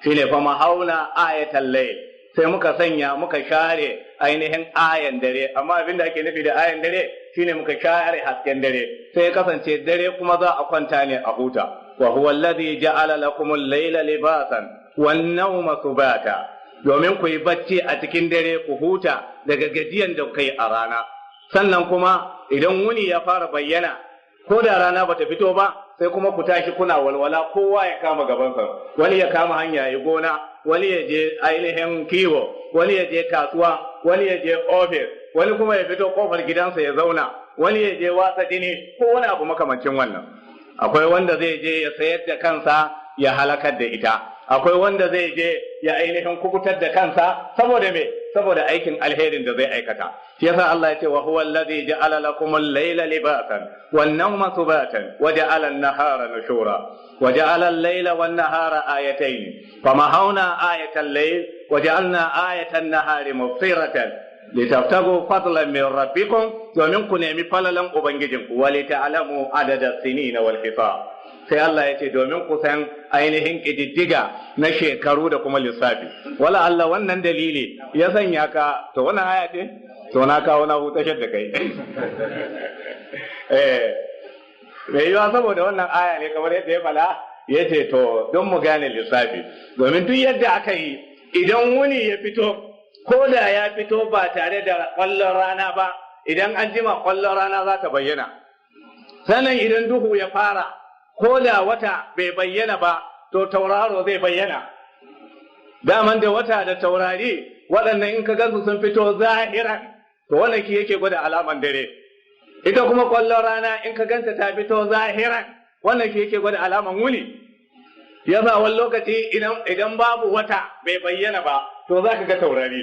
S1: Shi ne fa mahauna ayatal layl, sai muka sanya muka share ainihin ayan dare. Amma abin da ake nufi da ayan dare shine muka share hasken dare, sai ya kasance dare kuma za a kwanta ne a huta. Wa huwa alladhi ja'ala lakum al-layla libasan wan nawma subata, domin ku yi bacci a cikin dare ku huta daga gajiyan da kai a rana. Sannan kuma idan wuni ya fara bayyana, ko da rana bata fito ba, sai kuma ku tashi kuna walwala, kowa ya kama gabansa. Wani ya kama hanya ya gona, wani ya je ainihin kiwo, wani ya je kasuwa, wani ya je ofis, wani kuma ya fito kofar gidansa ya zauna, wani ya je watsa jini ko wani abu makamancin wannan. Akwai wanda zai je ya sayar da kansa ya halakar da ita, akwai wanda zai je ya ainihin kubutar da kansa. Saboda me? Saboda aikin alherin da zai aikata. Shi yasa Allah ya ce wa huwa allazi ja'ala lakum al-layla libasan wan nawma subatan wa ja'ala an-nahara nushura wa ja'ala al-layla wan nahara ayatayn, famahawna ayata al-layl wa ja'alna ayata an-nahari mubsiratan litabtagu fadlan min rabbikum, domin ku nemi falalan ubangijinku, wa lita'lamu adada sinina wal hisab. Sai Allah ya ce domin ku san ainihin ƙididdiga na shekaru da kuma lissafi. Wala Allah wannan dalili ya sanya ka. To wannan aya ce, to na kawo na hutashar da kai. Mai yiwa saboda wannan aya ne, kamar yadda ya fala ya ce to don mu gane lissafi, domin duk yadda aka yi, idan wuni ya fito, ko da ya fito ba tare da ƙwallon rana ba, idan an jima ƙwallon rana za ta bayyana. Sannan idan duhu ya fara, ko da wata bai bayyana ba, to tauraro zai bayyana. Daman da wata da taurari waɗannan in ka gansu sun fito zahiran, to wannan ki yake gwada alaman dare. Ita kuma ƙwallon rana in ka ganta ta fito zahiran, wannan ki yake gwada alaman wuni. Yasa wani lokaci idan babu wata bai bayyana ba, to za ka ga taurari.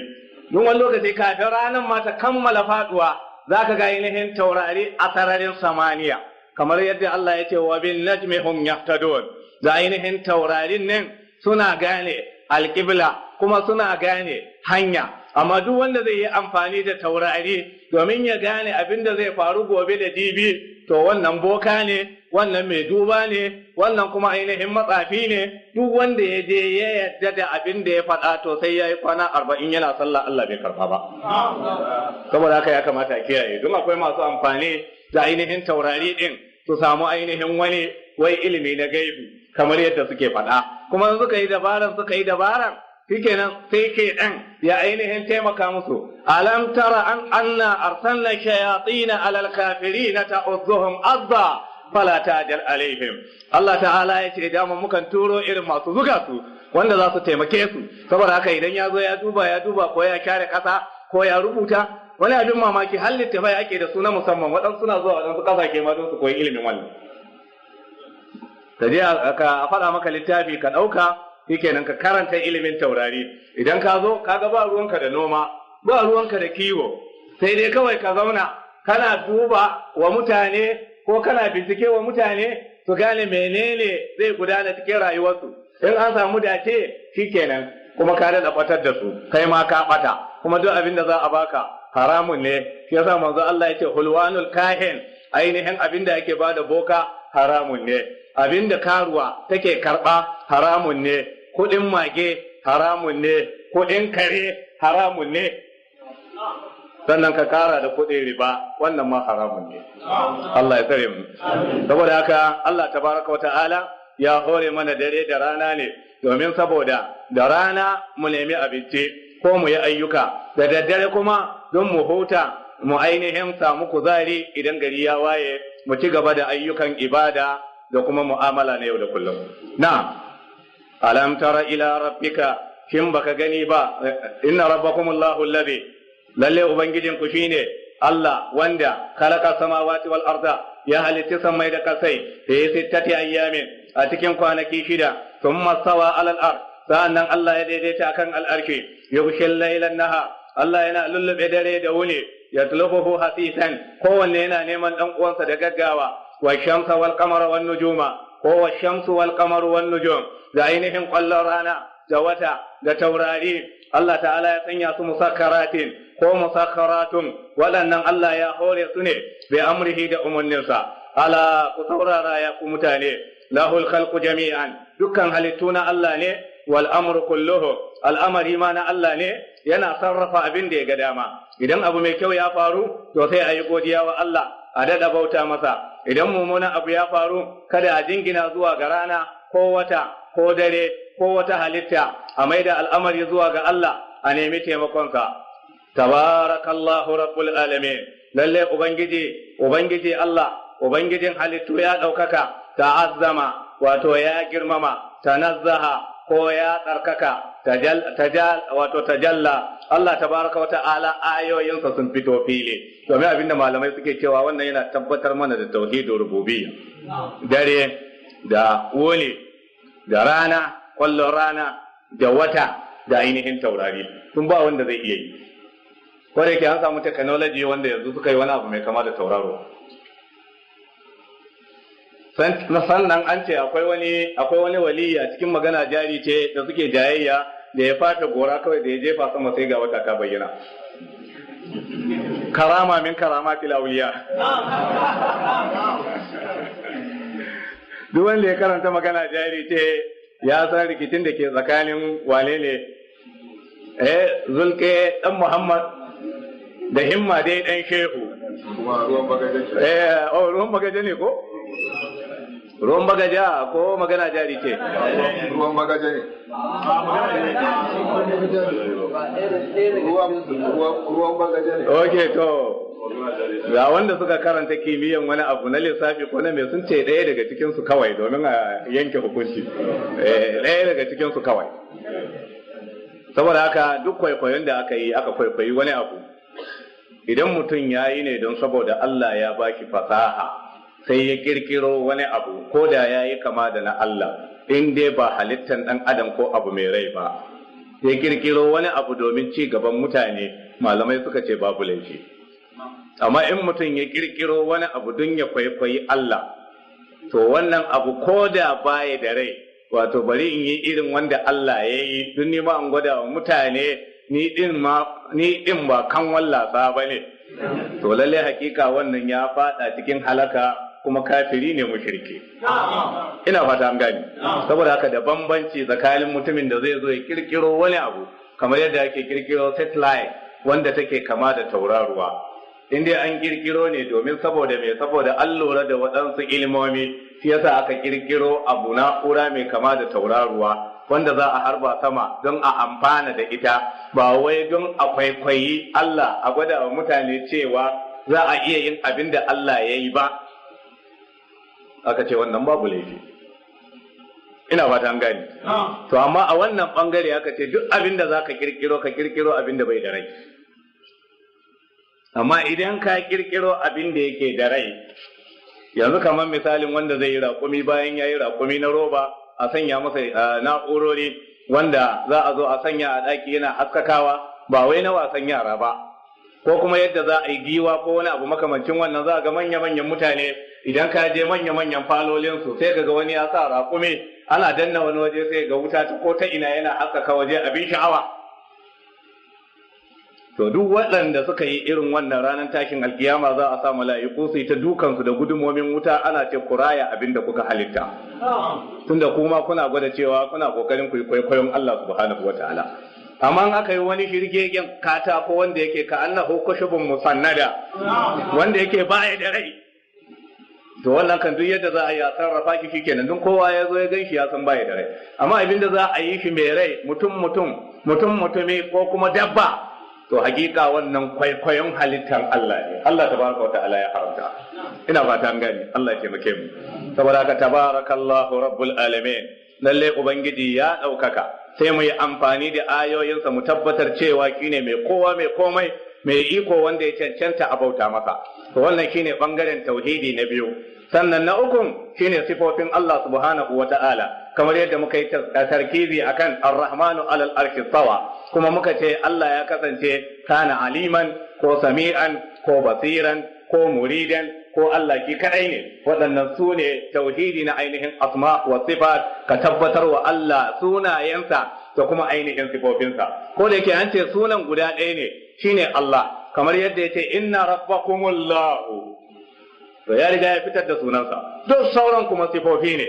S1: Don wani lokaci kafin ranar ma ta kammala faduwa, za ka ga ainihin taurari a sararin samaniya, kamar yadda Allah ya ce wa bin najmi hum yahtadun. Da ainihin taurarin nan suna gane alƙibla kuma suna gane hanya. Amma duk wanda zai yi amfani da taurari domin ya gane abin da zai faru gobe da jibi, to wannan boka ne, wannan mai duba ne, wannan kuma ainihin matsafi ne. Duk wanda ya je ya yarda da abin da ya faɗa, to sai ya yi kwana 40 yana sallah Allah bai karɓa ba. Saboda haka ya kamata a kiyaye, don akwai masu amfani da ainihin taurari ɗin su samu ainihin wani wai ilimi na gaibu, kamar yadda suke faɗa. Kuma suka yi dabaran Shikenan sai ke ɗan ya ainihin taimaka musu. Alam tara an anna arsalna shayatin alal kafirin ta'udhuhum azza fala ta'jal alaihim. Allah ta'ala ya ce dama mukan turo irin masu zuga su wanda za su taimake su. Saboda haka idan ya zo ya duba ya duba ko ya kyare kasa ko ya rubuta wani abin mamaki, har littafai ake da su na musamman, waɗansu suna zuwa waɗansu ƙasashe ma don su koyi ilimin wannan. Ka je ka faɗa maka littafi ka ɗauka, shikenan ka karanta ilimin taurari. Idan ka zo ka ga ba ruwanka da noma, ba ruwanka da kiwo, sai dai kawai ka zauna kana duba wa mutane ko kana bincike wa mutane su gane menene zai gudana cikin rayuwarsu. In an samu dace, shikenan kuma ka daɗa ɓatar da su, kai ma ka ɓata. Kuma duk abin da za a baka haramun ne. Shi yasa manzo Allah ya ce hulwanul kahin, ainihin abin da yake bada boka haramun ne, abin da karuwa take karɓa haramun ne, kuɗin mage haramun ne, kuɗin kare haramun ne, sannan ka kara da kuɗin riba, wannan ma haramun ne. Allah ya tsare mu. Saboda haka Allah tabaraka wa ta'ala ya hore mana dare da rana ne domin saboda da rana mu nemi abinci ko mu yi ayyuka, da daddare kuma don mu huta, mu ainihin samu kuzari, idan gari ya waye mu ci gaba da ayyukan ibada da kuma mu'amala na yau da kullum. Na alam tara ila rabbika, shin baka gani ba? Inna rabbakumullahu alladhi, lalle ubangijin ku shine Allah wanda khalaqa samawati wal arda, ya halitta sammai da kasai, fi sittati ayyamin, a cikin kwanaki 6, thumma stawa alal ard, sa'annan Allah ya daidaita akan al'arshi. Yughshil laylan nahar, Allah yana lullube dare da wuni, yatlubuhu hasisan, kowanne yana neman dan uwansa da gaggawa. Wa shamsa wal qamara wan nujuma, ko wa shamsu wal qamaru wan nujum, da ainihin kwallon rana da wata da taurari, Allah ta'ala ya sanya su musakkaratin ko musakkaratun, waɗannan Allah ya hore su ne bi amrihi, da umarninsa. Ala, ku saurara ya ku mutane, lahul khalqu jami'an, dukkan halittu na Allah ne, wal amru kulluhu, al'amari ma na Allah ne, yana sarrafa abin da ya ga dama. Idan abu mai kyau ya faru, to sai a yi godiya wa Allah, a daɗa bauta masa. Idan mummunan abu ya faru, kada a jingina zuwa ga rana ko wata ko dare ko wata halitta, a maida al'amari zuwa ga Allah, a nemi taimakonsa. Tabarakallahu rabbul alamin, lalle ubangiji Allah, ubangijin halittu ya ɗaukaka. Ta'azzama, wato ya girmama, tanazzaha ko ya tsarkaka, tajal, wato tajalla. Allah tabaraka wata'ala ayoyinsa sun fito fili, domin abinda malamai suke cewa, wannan yana tabbatar mana da tauhidin rububiyya. Dare da wuni da rana, kwallon rana da wata da ainihin taurari, sun ba wanda zai iya yi. Ko da yake an samu technology wanda yanzu suka yi wani abu mai kama da tauraro. Sannan an ce akwai wani waliyi a cikin magana jari ce da suke jayayya, da ya fafe gora kawai da ya jefa sama, sai ga wata ta bayyana. Karama min karamatil auliya. Duk wanda ya karanta magana jari ce ya san rikicin da ke tsakanin wane ne, Zulke dan Muhammad da Himma dai dan Shehu.
S4: Kuma ruwan bagaje.
S1: Oh, ruwan bagaje ne ko ruwan bagaja ko magana jari ce?
S4: Ruwan bagaje ne. Ruwan bagaje ne.
S1: Okay, to ga wanda suka karanta kimiyyan wani abu na lissafi ko na mai, sun ce ɗaya daga cikin su kawai domin a yanke hukunci. Ɗaya daga cikin su kawai. Saboda haka duk kwaikwayon da aka yi, aka kwaikwayi wani abu, idan mutum ya yi ne don saboda Allah ya baki fasaha, sai ya kirkiro wani abu, ko da ya yi kama da na Allah, in dai ba halittan ɗan adam ko abu mai rai ba, ya kirkiro wani abu domin ci gaban mutane, malamai suka ce babu laifi. Amma in mutum ya kirkiro wani abu don ya kwaikwayi Allah, to wannan abu ko da baya da rai, wato bari in yi irin wanda Allah ya yi don nima an gwada wa mutane ni din ba kan wallasa ba ne, to lalle hakika wannan ya fada cikin halaka kuma kafiri ne, mushriki. Ina fata an gani. Saboda haka da bambanci tsakanin mutumin da zai zo ya kirkiro wani abu kamar yadda ake kirkiro satellite wanda take kama da tauraruwa. In dai an kirkiro ne domin saboda mai, saboda an lura da waɗansu ilmomi, shi yasa aka kirkiro abu na'ura mai kama da tauraruwa wanda za a harba sama don a amfana da ita, ba wai don a kwaikwayi Allah a gwada wa mutane cewa za a iya yin abin da Allah ya yi ba. Aka ce wannan babu laifi, ina fata an gani. To amma a wannan bangare aka ce duk abin da za ka kirkiro, ka kirkiro abin da bai da rai. Amma idan ka kirkiro abin da yake da rai, yanzu kamar misalin wanda zai yi raƙumi, bayan ya yi raƙumi na roba, a sanya masa na'urori wanda za a zo a sanya a ɗaki yana haskakawa, ba wai na wasan yara ba, ko kuma yadda za a yi giwa ko wani abu makamancin wannan. Za a ga manya-manyan mutane, idan ka je manya-manyan falolinsu, sai ka ga wani ya sa raƙumi, ana danna wani waje sai ga wuta ta ko ta ina yana haskaka waje, abin sha'awa. To duk waɗanda suka yi irin wannan, ranar tashin alkiyama za a sa mala'iku su yi ta dukansu da gudumomin wuta, ana ce kuraya abin da kuka halitta, tunda kuma kuna gwada cewa kuna kokarin ku yi kwaikwayon Allah subhanahu wataala. Amma in aka yi wani shirgegen katako wanda yake ka annahu kushubun musannada, wanda yake baya da rai, to wannan kan duk yadda za a yi a sarrafa shi shikenan, duk kowa ya zo ya gan shi ya san baya da rai. Amma abin da za a yi shi mai rai, mutum mutum, mutum mutumi ko kuma dabba, to hakika wannan kwaikwayon halittar Allah ne, Allah tabaraka wa ta'ala ya haramta. Ina fata an gani. Allah ya taimake mu. Saboda haka, tabarakallahu rabbul alamin, lalle Ubangiji ya ɗaukaka. Sai mu yi amfani da ayoyinsa mu tabbatar cewa shine mai kowa, mai komai, mai iko, wanda ya cancanta a bauta masa. To wannan shine bangaren tauhidi na biyu. Sannan na ukun shine sifofin Allah subhanahu wa ta'ala, kamar yadda muka yi tarkizi akan ar-rahmanu alal arshi tawa, kuma muka ce Allah ya kasance kana aliman ko sami'an ko basiran ko muridan ko Allah ki kadai ne. Waɗannan su ne tauhidi na ainihin asma wa sifat, ka tabbatar wa Allah sunayensa da kuma ainihin sifofinsa. Ko da yake an ce sunan guda ɗaya ne, shine Allah, kamar yadda ya ce inna rabbakumullahu, to ya riga ya fitar da sunansa. Duk sauran kuma sifofi ne.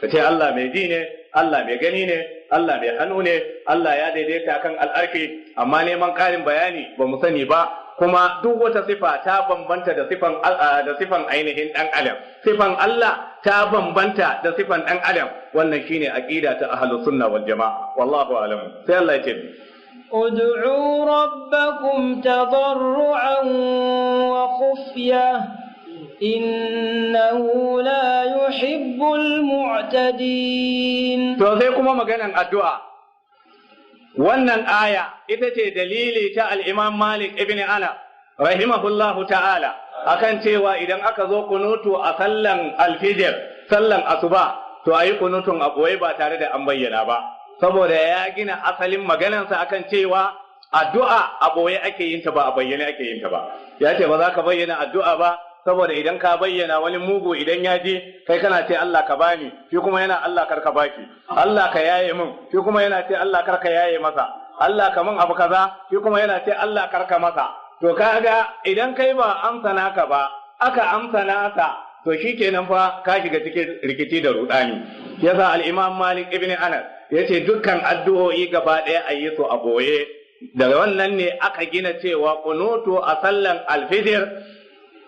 S1: Ka ce Allah mai ji ne, Allah mai gani ne, Allah mai hannu ne, Allah ya daidaita kan al'arshi, amma neman ƙarin bayani ba mu sani ba. Kuma duk wata sifa ta bambanta da sifan ainihin dan adam, sifan Allah ta bambanta da sifan dan adam. Wannan shine aqida ta ahlus sunna wal jamaa. Wallahu alam. Sai Allah ya ce:
S2: ادعوا ربكم تضرعا وخفية إنه لا يحب المعتدين.
S1: To sai kuma maganan addu'a. Wannan aya ita ce dalili ta al-Imam Malik ibn Anas rahimahullahu ta'ala akan cewa idan aka zo kunutu a sallan alfijir, sallan asuba, to ayi kunutun a ɓoye ba tare da an bayyana ba, saboda ya gina asalin maganansa akan cewa addu'a a ɓoye ake yin ta, ba a bayyane ake yin ta ba. Ya ce ba za ka bayyana addu'a ba, saboda idan ka bayyana, wani mugu idan ya ji kai kana ce Allah ka bani, shi kuma yana Allah kar ka baki, Allah ka yaye min, shi kuma yana ce Allah kar ka yaye masa, Allah ka min abu kaza, shi kuma yana ce Allah kar ka masa. To kaga idan kai ba amsa naka ba, aka amsa nasa, to shikenan fa ka shiga cikin rikici da rudani. Yasa al-Imam Malik ibn Anas yace dukkan addu'o'i gaba ɗaya a yi su a boye. Daga wannan ne aka gina cewa kunutu a sallan alfijir,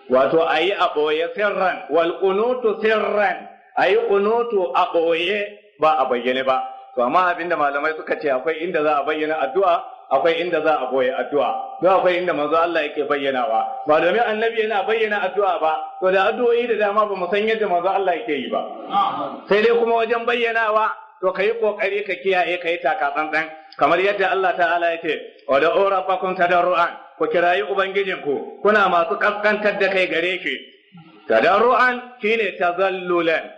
S1: wato a yi a ɓoye, sirran wal kunutu sirran, a yi kunutu a ɓoye ba a bayyane ba. To amma abinda malamai suka ce, akwai inda za a bayyana addu'a, akwai inda za a boye addu'a. Don akwai inda manzo Allah yake bayyanawa. Ba domin annabi yana bayyana addu'a ba, to da addu'o'i da dama ba mu san yadda manzo Allah yake yi ba. Sai dai kuma wajen bayyanawa, to ka yi kokari ka kiyaye, ka yi taka tsantsan, kamar yadda Allah ta'ala ya ce wa da rabbakum tadarruan, ku kirayi ubangijinku kuna masu kaskantar da kai gare shi. Tadarruan shine tazallulan.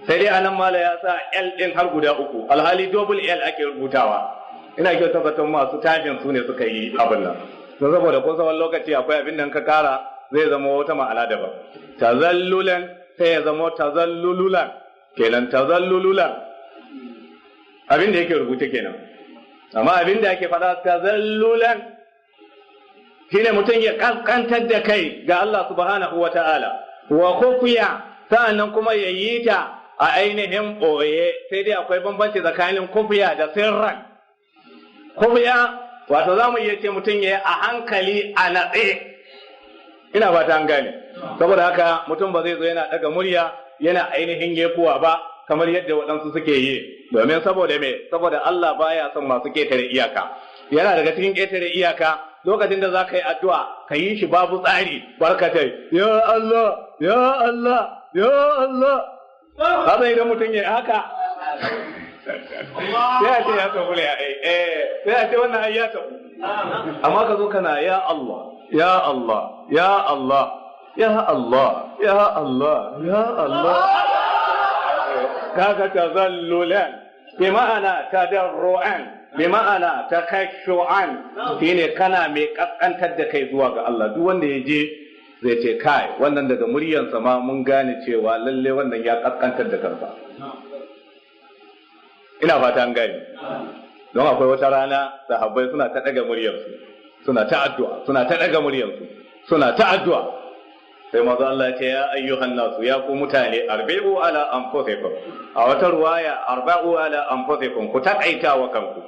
S1: Sai dai anan mala ya sa L din har guda uku, alhali double L ake rubutawa. Ina kyau tabbatar masu tafin su ne suka yi abin nan, don saboda kun san wani lokaci akwai abin da ka kara zai zama wata ma'ana daban. Tazallulan sai ya zama tazallululan kenan, tazallululan abin da yake rubuce kenan. Amma abin da ake faɗa tazallulan shine mutum ya kaskantar da kai ga Allah subhanahu wa ta'ala, wa khufiya, sa'annan kuma ya yi ta a ainihin ɓoye. Sai dai akwai bambanci tsakanin kufiya da sirran. Kufiya, wato za mu iya ce mutum ya yi a hankali, a natse. Ina fata an gane. Saboda haka mutum ba zai zo yana daga murya yana ainihin yekuwa ba kamar yadda waɗansu suke yi, domin saboda me? Saboda Allah baya son masu ketare iyaka. Yana daga cikin ketare iyaka lokacin da za ka yi addu'a ka yi shi babu tsari barkatai, ya Allah, ya Allah, ya Allah. Haka idan mutum ya haka sai a ce ya tafi ne, sai a ce wannan ai ya tafi. Amma ka zo kana ya Allah, ya Allah, ya Allah, ya Allah, ya Allah, ya Allah, kaga tazallulan bi ma'ana tadarru'an bi ma'ana takashu'an, shine kana mai kaskantar da kai zuwa ga Allah. Duk wanda ya je zai ce kai wannan daga muryansa ma mun gane cewa lalle wannan ya kaskantar da kansa. Ina fata an gane. Don akwai wata rana sahabbai suna ta daga muryarsu suna ta addu'a, suna ta daga muryarsu suna ta addu'a, sai manzo Allah ya ce ya ayyuhan nasu, ya ku mutane, arbi'u ala anfusikum. A wata ruwaya arba'u ala anfusikum, ku takaita wa kanku,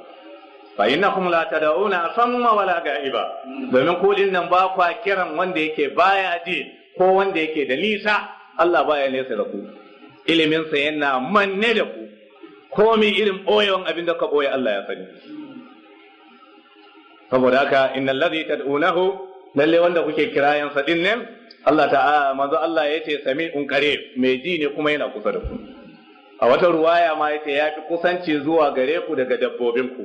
S1: fa innakum la tad'una samma wala ga'iba, domin ku din nan ba kwa kiran wanda yake baya ji ko wanda yake da nisa. Allah baya nesa da ku, ilimin sa yana manne da ku, komai irin boyewan abin da ka boye Allah ya sani. Saboda haka innal ladhi tad'unahu, lalle wanda kuke kirayan sa din nan, Allah ta'ala, manzo Allah yace sami'un qarib, mai ji ne kuma yana kusa da ku. A wata ruwaya ma yace ya fi kusanci zuwa gare ku daga dabbobin ku.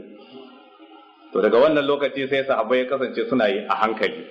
S1: To daga wannan lokaci sai sahabbai ya kasance suna yi a hankali.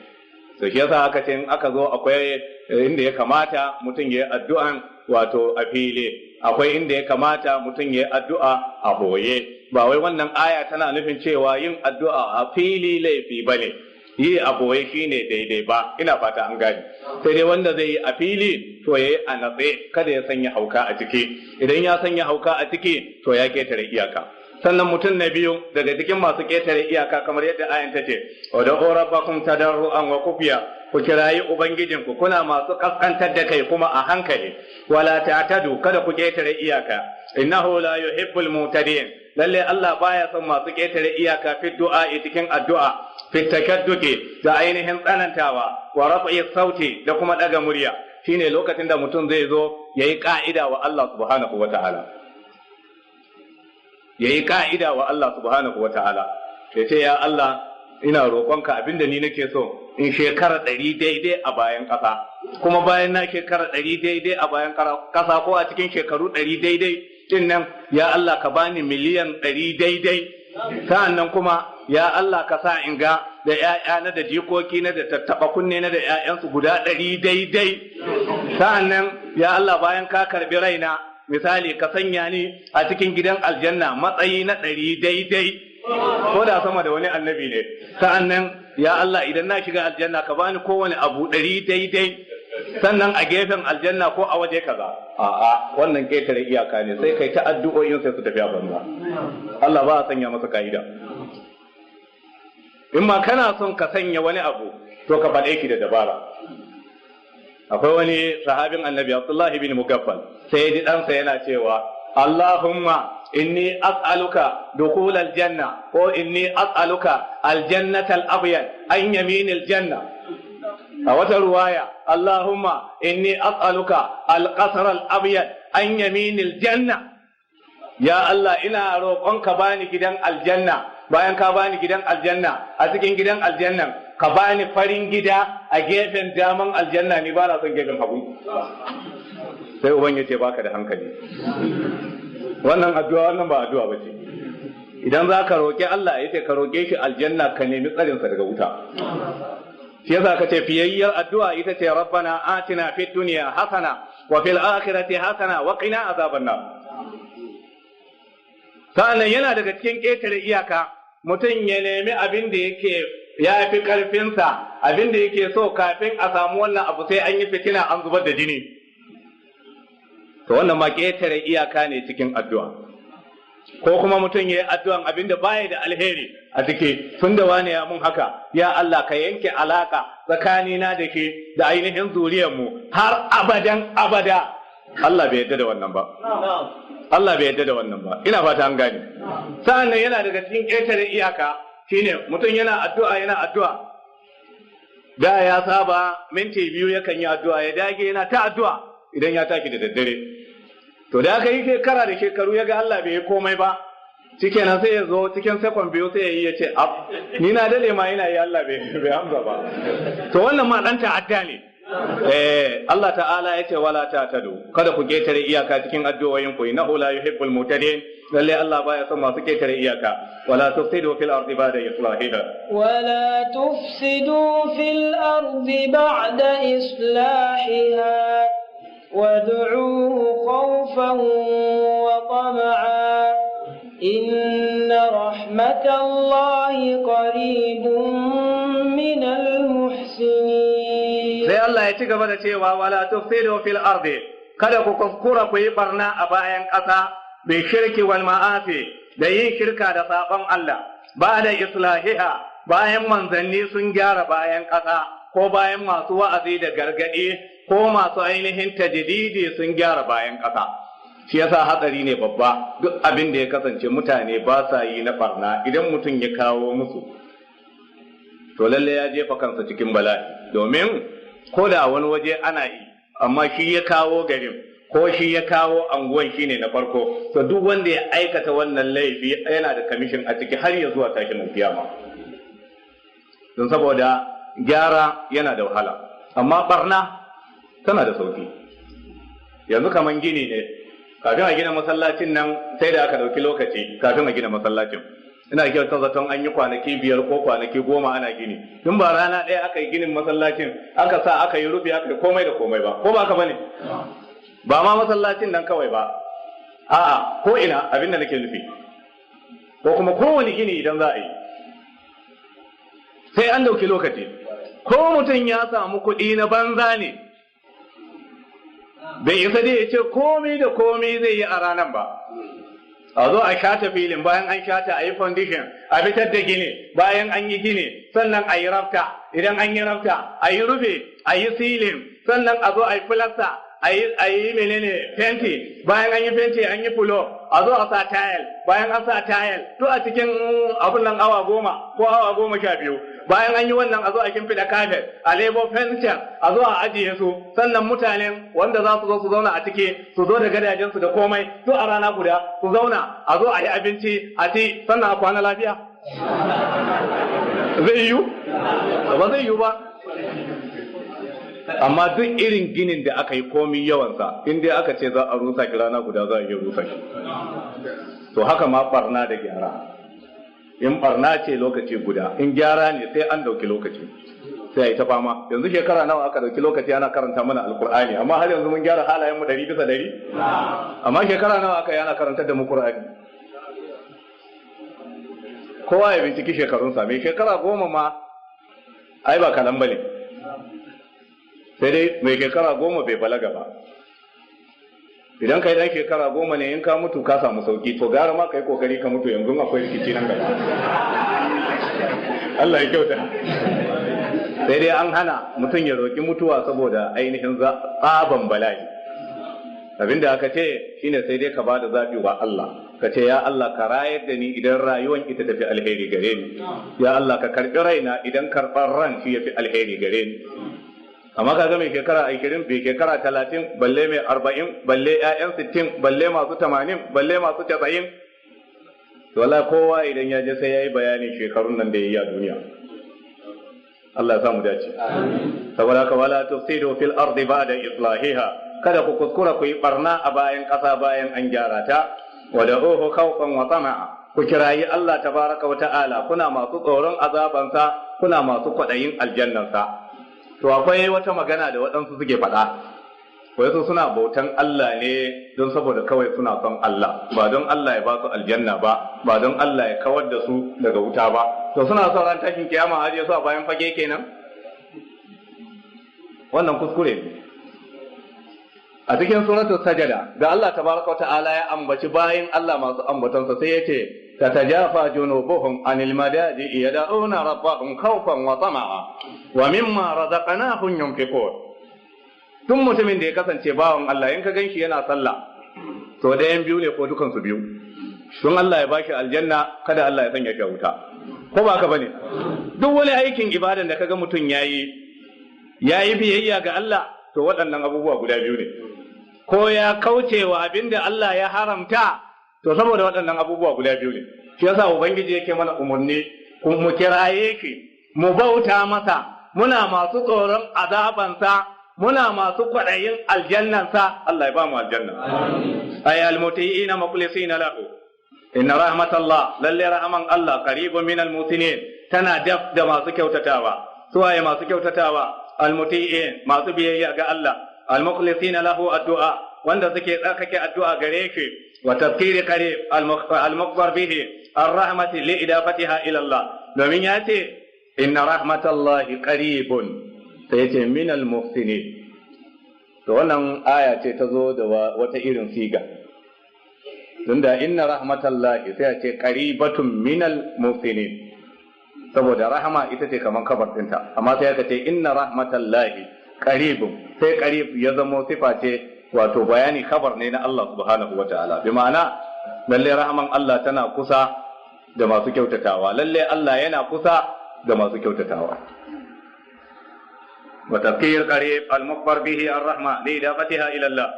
S1: To shi yasa aka ce in aka zo akwai inda ya kamata mutum ya yi addu'an wato a fili, akwai inda ya kamata mutum ya yi addu'a a boye. Ba wai wannan aya tana nufin cewa yin addu'a a fili laifi bane, yi a boye shine daidai ba. Ina fata an gane. Sai dai wanda zai yi a fili to yayi a natse, kada ya sanya hauka a ciki. Idan ya sanya hauka a ciki to ya ketare iyaka. Sannan mutum na biyu daga cikin masu ketare iyaka, kamar yadda ayan ta ce, ud'u rabbakum tadarruan wa kufiya, ku kirayi ubangijinku kuna masu kaskantar da kai kuma a hankali. Wala ta'tadu, kada ku ketare iyaka. Innahu la yuhibbul mu'tadin, lalle Allah baya son masu ketare iyaka fi du'a, cikin addu'a, fi takadduki, da ainihin tsanantawa, wa raf'i sauti, da kuma daga murya. Shine lokacin da mutum zai zo yayi ka'ida wa Allah subhanahu wata'ala, yayi ka'ida wa Allah subhanahu wata'ala, ya ce ya Allah, ina roƙonka abinda ni nake so in shekara 100 daidai a bayan ƙasa, kuma bayan na shekara 100 daidai a bayan ƙasa ko a cikin shekaru 100 daidai din nan, ya Allah, ka bani miliyan 100 daidai. Sa'an nan kuma ya Allah, ka sa in ga da ‘ya'ya na da jikoki na da tattaɓa kunne na da ‘ya'yansu guda 100 daidai. Sa'an nan ya Allah, bayan ka karɓi raina, misali ka sanya ni a cikin gidan aljanna matsayi na 100 daidai, ko da sama da wani annabi ne. Sa'an nan ya Allah, idan na shiga aljanna ka bani kowane abu 100 daidai, sannan a gefen aljanna ko a waje kaza. A'a, wannan ketare iyaka ne, sai kai ta addu'o'in sai su tafi a banza. Allah ba a sanya masa ka'ida. In ma kana son ka sanya wani abu to ka faɗe ki da dabara. Akwai wani sahabin annabi, Abdullahi bin Mugaffal, sai ya ji ɗansa yana cewa Allahumma inni as'aluka dukhul aljanna, ko inni as'aluka aljannata al-abyad an yaminil janna. A wata ruwaya Allahumma inni as'aluka al-qasr al-abyad an yaminil janna. Ya Allah, ina roƙonka bani gidan aljanna, bayan ka bani gidan aljanna, a cikin gidan aljannan ka bani farin gida a gefen daman aljanna, ni ba na son gefen hagu. Sai uban ya ce baka da hankali, wannan addu'a wannan ba addu'a ba ce. Idan za ka roƙi Allah, ya ce ka roƙe shi aljanna, ka nemi tsarinsa daga wuta. Shi yasa ka ce fiyayyar addu'a ita ce rabbana atina fid dunya hasana wa fil akhirati hasana wa qina azaban nar. Sa'annan yana daga cikin ƙetare iyaka mutum ya nemi abin da yake ya fi ƙarfinsa, abin da yake so kafin a samu wannan abu sai an yi fitina, an zubar da jini. To wannan ma ƙetare iyaka ne cikin addu'a. Ko kuma mutum ya yi addu'an abin da baya da alheri a ciki, tun da wani ya mun haka, ya Allah, ka yanke alaka tsakanina da ke da ainihin zuriyarmu har abadan abada. Allah bai yarda da wannan ba. Allah bai yarda da wannan ba. Ina fata an gane. Sa'annan yana daga cikin ƙetare iyaka shine mutum yana addu'a, yana addu'a, Da ya saba minti 2 yakan yi addu'a, ya dage yana ta addu'a idan ya tashi da daddare. To da aka yi shekara da shekaru, ya ga Allah bai yi komai ba, shikenan sai ya zo cikin sekon 2 sai ya yi, ya ce, "Ab, ni na dale ma ina yi, Allah bai amsa ba." To wannan ma dan ta'adda ne. Allah ta'ala ya ce, "Wala ta'tadu," kada ku ketare iyaka cikin addu'o'in ku. "Innahu la yuhibbul mu'tadin," lalle Allah baya son masu ketare iyaka. "Wala tufsidu fil ardi ba'da islahiha."
S2: ولا تفسدوا في الأرض بعد إصلاحها وادعوه خوفا وطمعا إن رحمة الله قريب من المحسنين.
S1: Sai Allah ya ci gaba da cewa, "Wala tufsidu fil ardi," kada ku kuskura ku yi barna a bayan ƙasa, بالشرك والمعاصي, da yin shirka da sabon Allah, بعد إصلاحها, bayan manzanni sun gyara bayan ƙasa, ko bayan masu wa'azi da gargaɗi ko masu ainihin tajdidi sun gyara bayan ƙasa. Shi yasa hatsari ne babba, duk abin da ya kasance mutane ba sa yi na barna, idan mutum ya kawo musu, to lalle ya jefa kansa cikin bala'i, domin ko da wani waje ana yi, amma shi ya kawo garin ko shi ya kawo anguwan, shi ne na farko, to duk wanda ya aikata wannan laifi yana da kamishin a ciki har ya zuwa tashin kiyama, don saboda gyara yana da wahala, amma barna tana da sauki. Yanzu kaman gini ne, kafin a gina masallacin nan sai da aka ɗauki lokaci kafin a gina masallacin. Ina kyauta zaton an yi kwanaki 5 ko kwanaki 10 ana gini, tun ba rana ɗaya aka yi ginin masallacin, aka sa aka yi rufi, aka yi komai da komai ba, ko ba ka bane? Ba ma masallacin nan kawai ba, a'a, ko ina abin da nake nufi, ko kuma kowane gini idan za a yi sai an dauki lokaci. Ko mutum ya samu kuɗi na banza ne, bai isa dai ya ce komai da komai zai yi a ranar ba. A zo a shata filin, bayan an shata a yi foundation, a fitar da gini, bayan an yi gini sannan a yi rafta, idan an yi rafta a yi rufe, a yi ceiling, sannan a zo a yi filasta, a yi menene, fenti, bayan an yi fenti an yi fulo, a zo a sa tile, bayan an sa tile to a cikin abun nan awa 10 ko awa 12, bayan an yi wannan a zo a shimfiɗa kafet, a lebo furniture, a zo a ajiye su, sannan mutanen wanda za su zo su zauna a ciki su zo da gadajensu da komai, to a rana guda su zauna, a zo a yi abinci a ci, sannan a kwana lafiya. Zai yiwu? Ba zai yiwu ba. Amma duk irin ginin da aka yi, komi yawansa, in dai aka ce za a rusa shi rana guda, za a iya rusa shi. To haka ma barna da gyara: in barna ce lokaci guda, in gyara ne sai an dauki lokaci, sai a yi ta fama. Yanzu shekara nawa aka dauki lokaci ana karanta mana Alkur'ani, amma har yanzu mun gyara halayen mu 100%? Amma shekara nawa aka yi ana karantar da mu Qur'ani? Kowa ya binciki shekarunsa. Mai shekara 10 ma ai ba kalan bane, sai dai mai shekara 10 bai balaga ba. Idan kai dan shekara 10 ne, in ka mutu ka samu sauki. To gara ma kai kokari ka mutu yanzu, akwai rikici nan gaba. Allah ya kyauta. Sai dai an hana mutum ya roki mutuwa saboda ainihin tsaban bala'i. Abinda aka ce shine sai dai ka bada zaɓi wa Allah, ka ce, "Ya Allah, ka rayar da ni idan rayuwan ita tafi alheri gare ni. Ya Allah, ka karɓi raina idan karɓar ran shi yafi alheri gare ni." Amma kaga mai shekara 20, bai shekara 30, balle mai 40, balle 'ya'yan 60, balle masu 80, balle masu 90, to wallahi kowa idan ya je sai ya yi bayanin shekarun nan da ya yi a duniya. Allah ya samu dace. Saboda haka, "Wala tufsidu fil ardi ba'da islahiha," kada ku kuskura ku yi barna a bayan ƙasa bayan an gyara ta. "Wad'uhu khawfan wa tama'a," ku kirayi Allah tabaraka wa ta'ala kuna masu tsoron azabansa, kuna masu kwaɗayin aljannansa. To akwai wata magana da waɗansu suke faɗa, wai su suna bautan Allah ne don saboda kawai suna son Allah, ba don Allah ya ba su aljanna ba, ba don Allah ya kawar da su daga wuta ba. To suna son ran tashin kiyama aje su a bayan fage kenan. Wannan kuskure ne. A cikin Suratul Sajada da Allah tabaraka ta'ala ya ambaci bayin Allah masu ambatonsa, sai yace, "Tatajafa junubuhum anil madaji yad'una rabbahum khawfan wa tama'a wa mimma razaqnahum yunfiqun." Duk mutumin da ya kasance bawan Allah, in ka ganshi yana sallah, to ɗayan biyu ne ko dukan su biyu: don Allah ya bashi aljanna, kada Allah ya sanya shi a wuta. Ko ba ka bane? Duk wani aikin ibadan da kaga mutum yayi Ya yi biyayya ga Allah, to waɗannan abubuwa guda biyu ne. Ko ya kauce wa abin da Allah ya haramta, to saboda waɗannan abubuwa guda biyu ne. Shi yasa Ubangiji yake mana umarni mu kiraye shi, mu bauta masa, muna masu tsoron azabansa, muna masu kwaɗayin aljannansa. Allah ya ba mu aljanna. Ay almuti'ina mukhlisina lahu. Inna rahmatallah, lalle rahman Allah, qaribun min almutinin, tana daf da masu kyautatawa. Suwaye masu kyautatawa? Almuti'in, masu biyayya ga Allah, almukhlisina lahu addu'a, wanda suke tsarkake addu'a gare shi. Wa tafkiri qarib almukhbar bihi arrahmati li idafatiha ila Allah, domin ya ce inna rahmatallahi qaribun, sai yace min almuhsinin. To wannan aya ce ta zo da wata irin siga, tunda inna rahmatallahi sai a ce qaribatun minal muhsinin, saboda rahama ita ce kaman kabar ɗinta, amma sai aka ce inna rahmatallahi qaribun, sai qarib ya zamo sifa ce, wato bayani khabar ne na Allah subhanahu wataala. Bi ma'ana, lalle rahaman Allah tana kusa da masu kyautatawa, lalle Allah yana kusa da masu kyautatawa. وتذكير قريب المخبر به الرحمة لإضافتها إلى الله.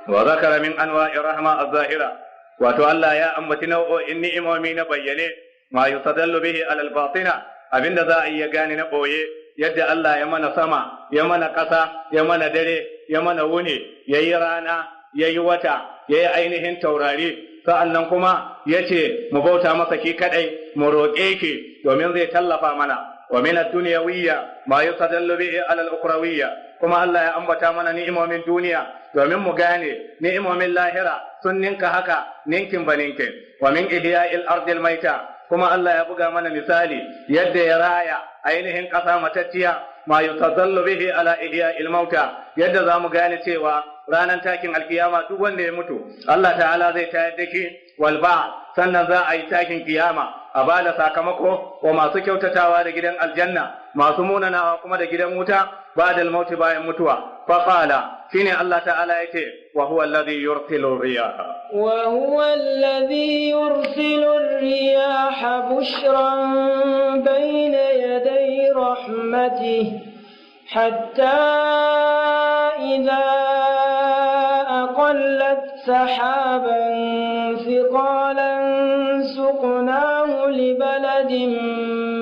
S1: وذكر من أنواع الرحمة الظاهرة، wato Allah ya ambaci nau'o'in ni'imomi na bayyane, ma yustadallu bihi alal batina, abinda za a iya gane na boye, yadda Allah ya mana sama, ya mana ƙasa, ya mana dare, ya mana wuni, ya yi rana, ya yi wata, ya yi ainihin taurari. Sa'annan kuma ya ce mu bauta masa shi kaɗai, mu roƙe shi domin zai tallafa mana. Wa min ad-dunyawiyya ma yustadallu bihi alal ukhrawiyya, kuma Allah ya ambata mana ni'imomin duniya domin mu gane ni'imomin lahira sun ninka haka ninkin ba ninkin. Wa min ihya'il ardil maita, kuma Allah ya buga mana misali yadda ya raya ainihin ƙasa matacciya, ma yustadallu bihi ala ihya'il mauta, yadda za mu gane cewa ranar takin alkiyama duk wanda ya mutu Allah ta'ala zai tayar da shi. Wal ba sannan za a yi takin kiyama, a ba da sakamako wa masu kyautatawa da gidan aljanna, masu munanawa kuma da gidan wuta, ba da mauti, bayan mutuwa. Fa qala, shine Allah ta'ala yace wa huwa alladhi yursilu riyaha.
S2: Wa huwa alladhi yursilu riyaha bushran bayna yaday rahmatihi hatta idha أقلت سحابا ثقالا سقناه لبلد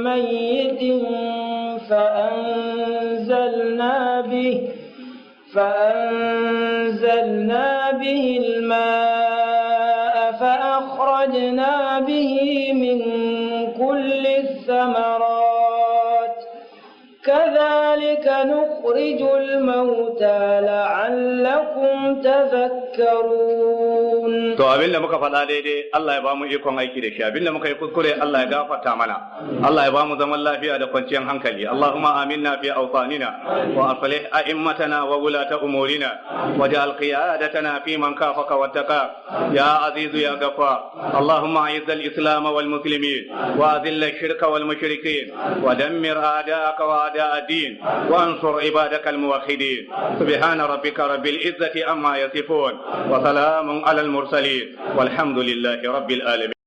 S2: ميت فأنزلنا به الماء فأخرجنا به من كل الثمرات، كذلك نخرج الموتى لعلكم تذكرون.
S1: To abin da muka faɗa daidai, Allah ya bamu ikon aiki da shi. Abin da muka yi kuskure, Allah ya gafarta mana. Allah ya bamu zaman lafiya da kwanciyar hankali. Allahumma aminna fi awtanina wa aslih a'immatana wa wulata umurina waj'al qiyadatana fi man khafaka wattaqa ya azizu ya ghaffar. Allahumma a'izz al-islam wal muslimin wa adhill ash-shirka wal mushrikin wa dammir a'da'aka wa a'da' ad-din wa ansur ibadaka al-muwahhidin. Subhana rabbika rabbil izzati amma yasifun wa salamun ala al-mursalin والحمد لله رب العالمين.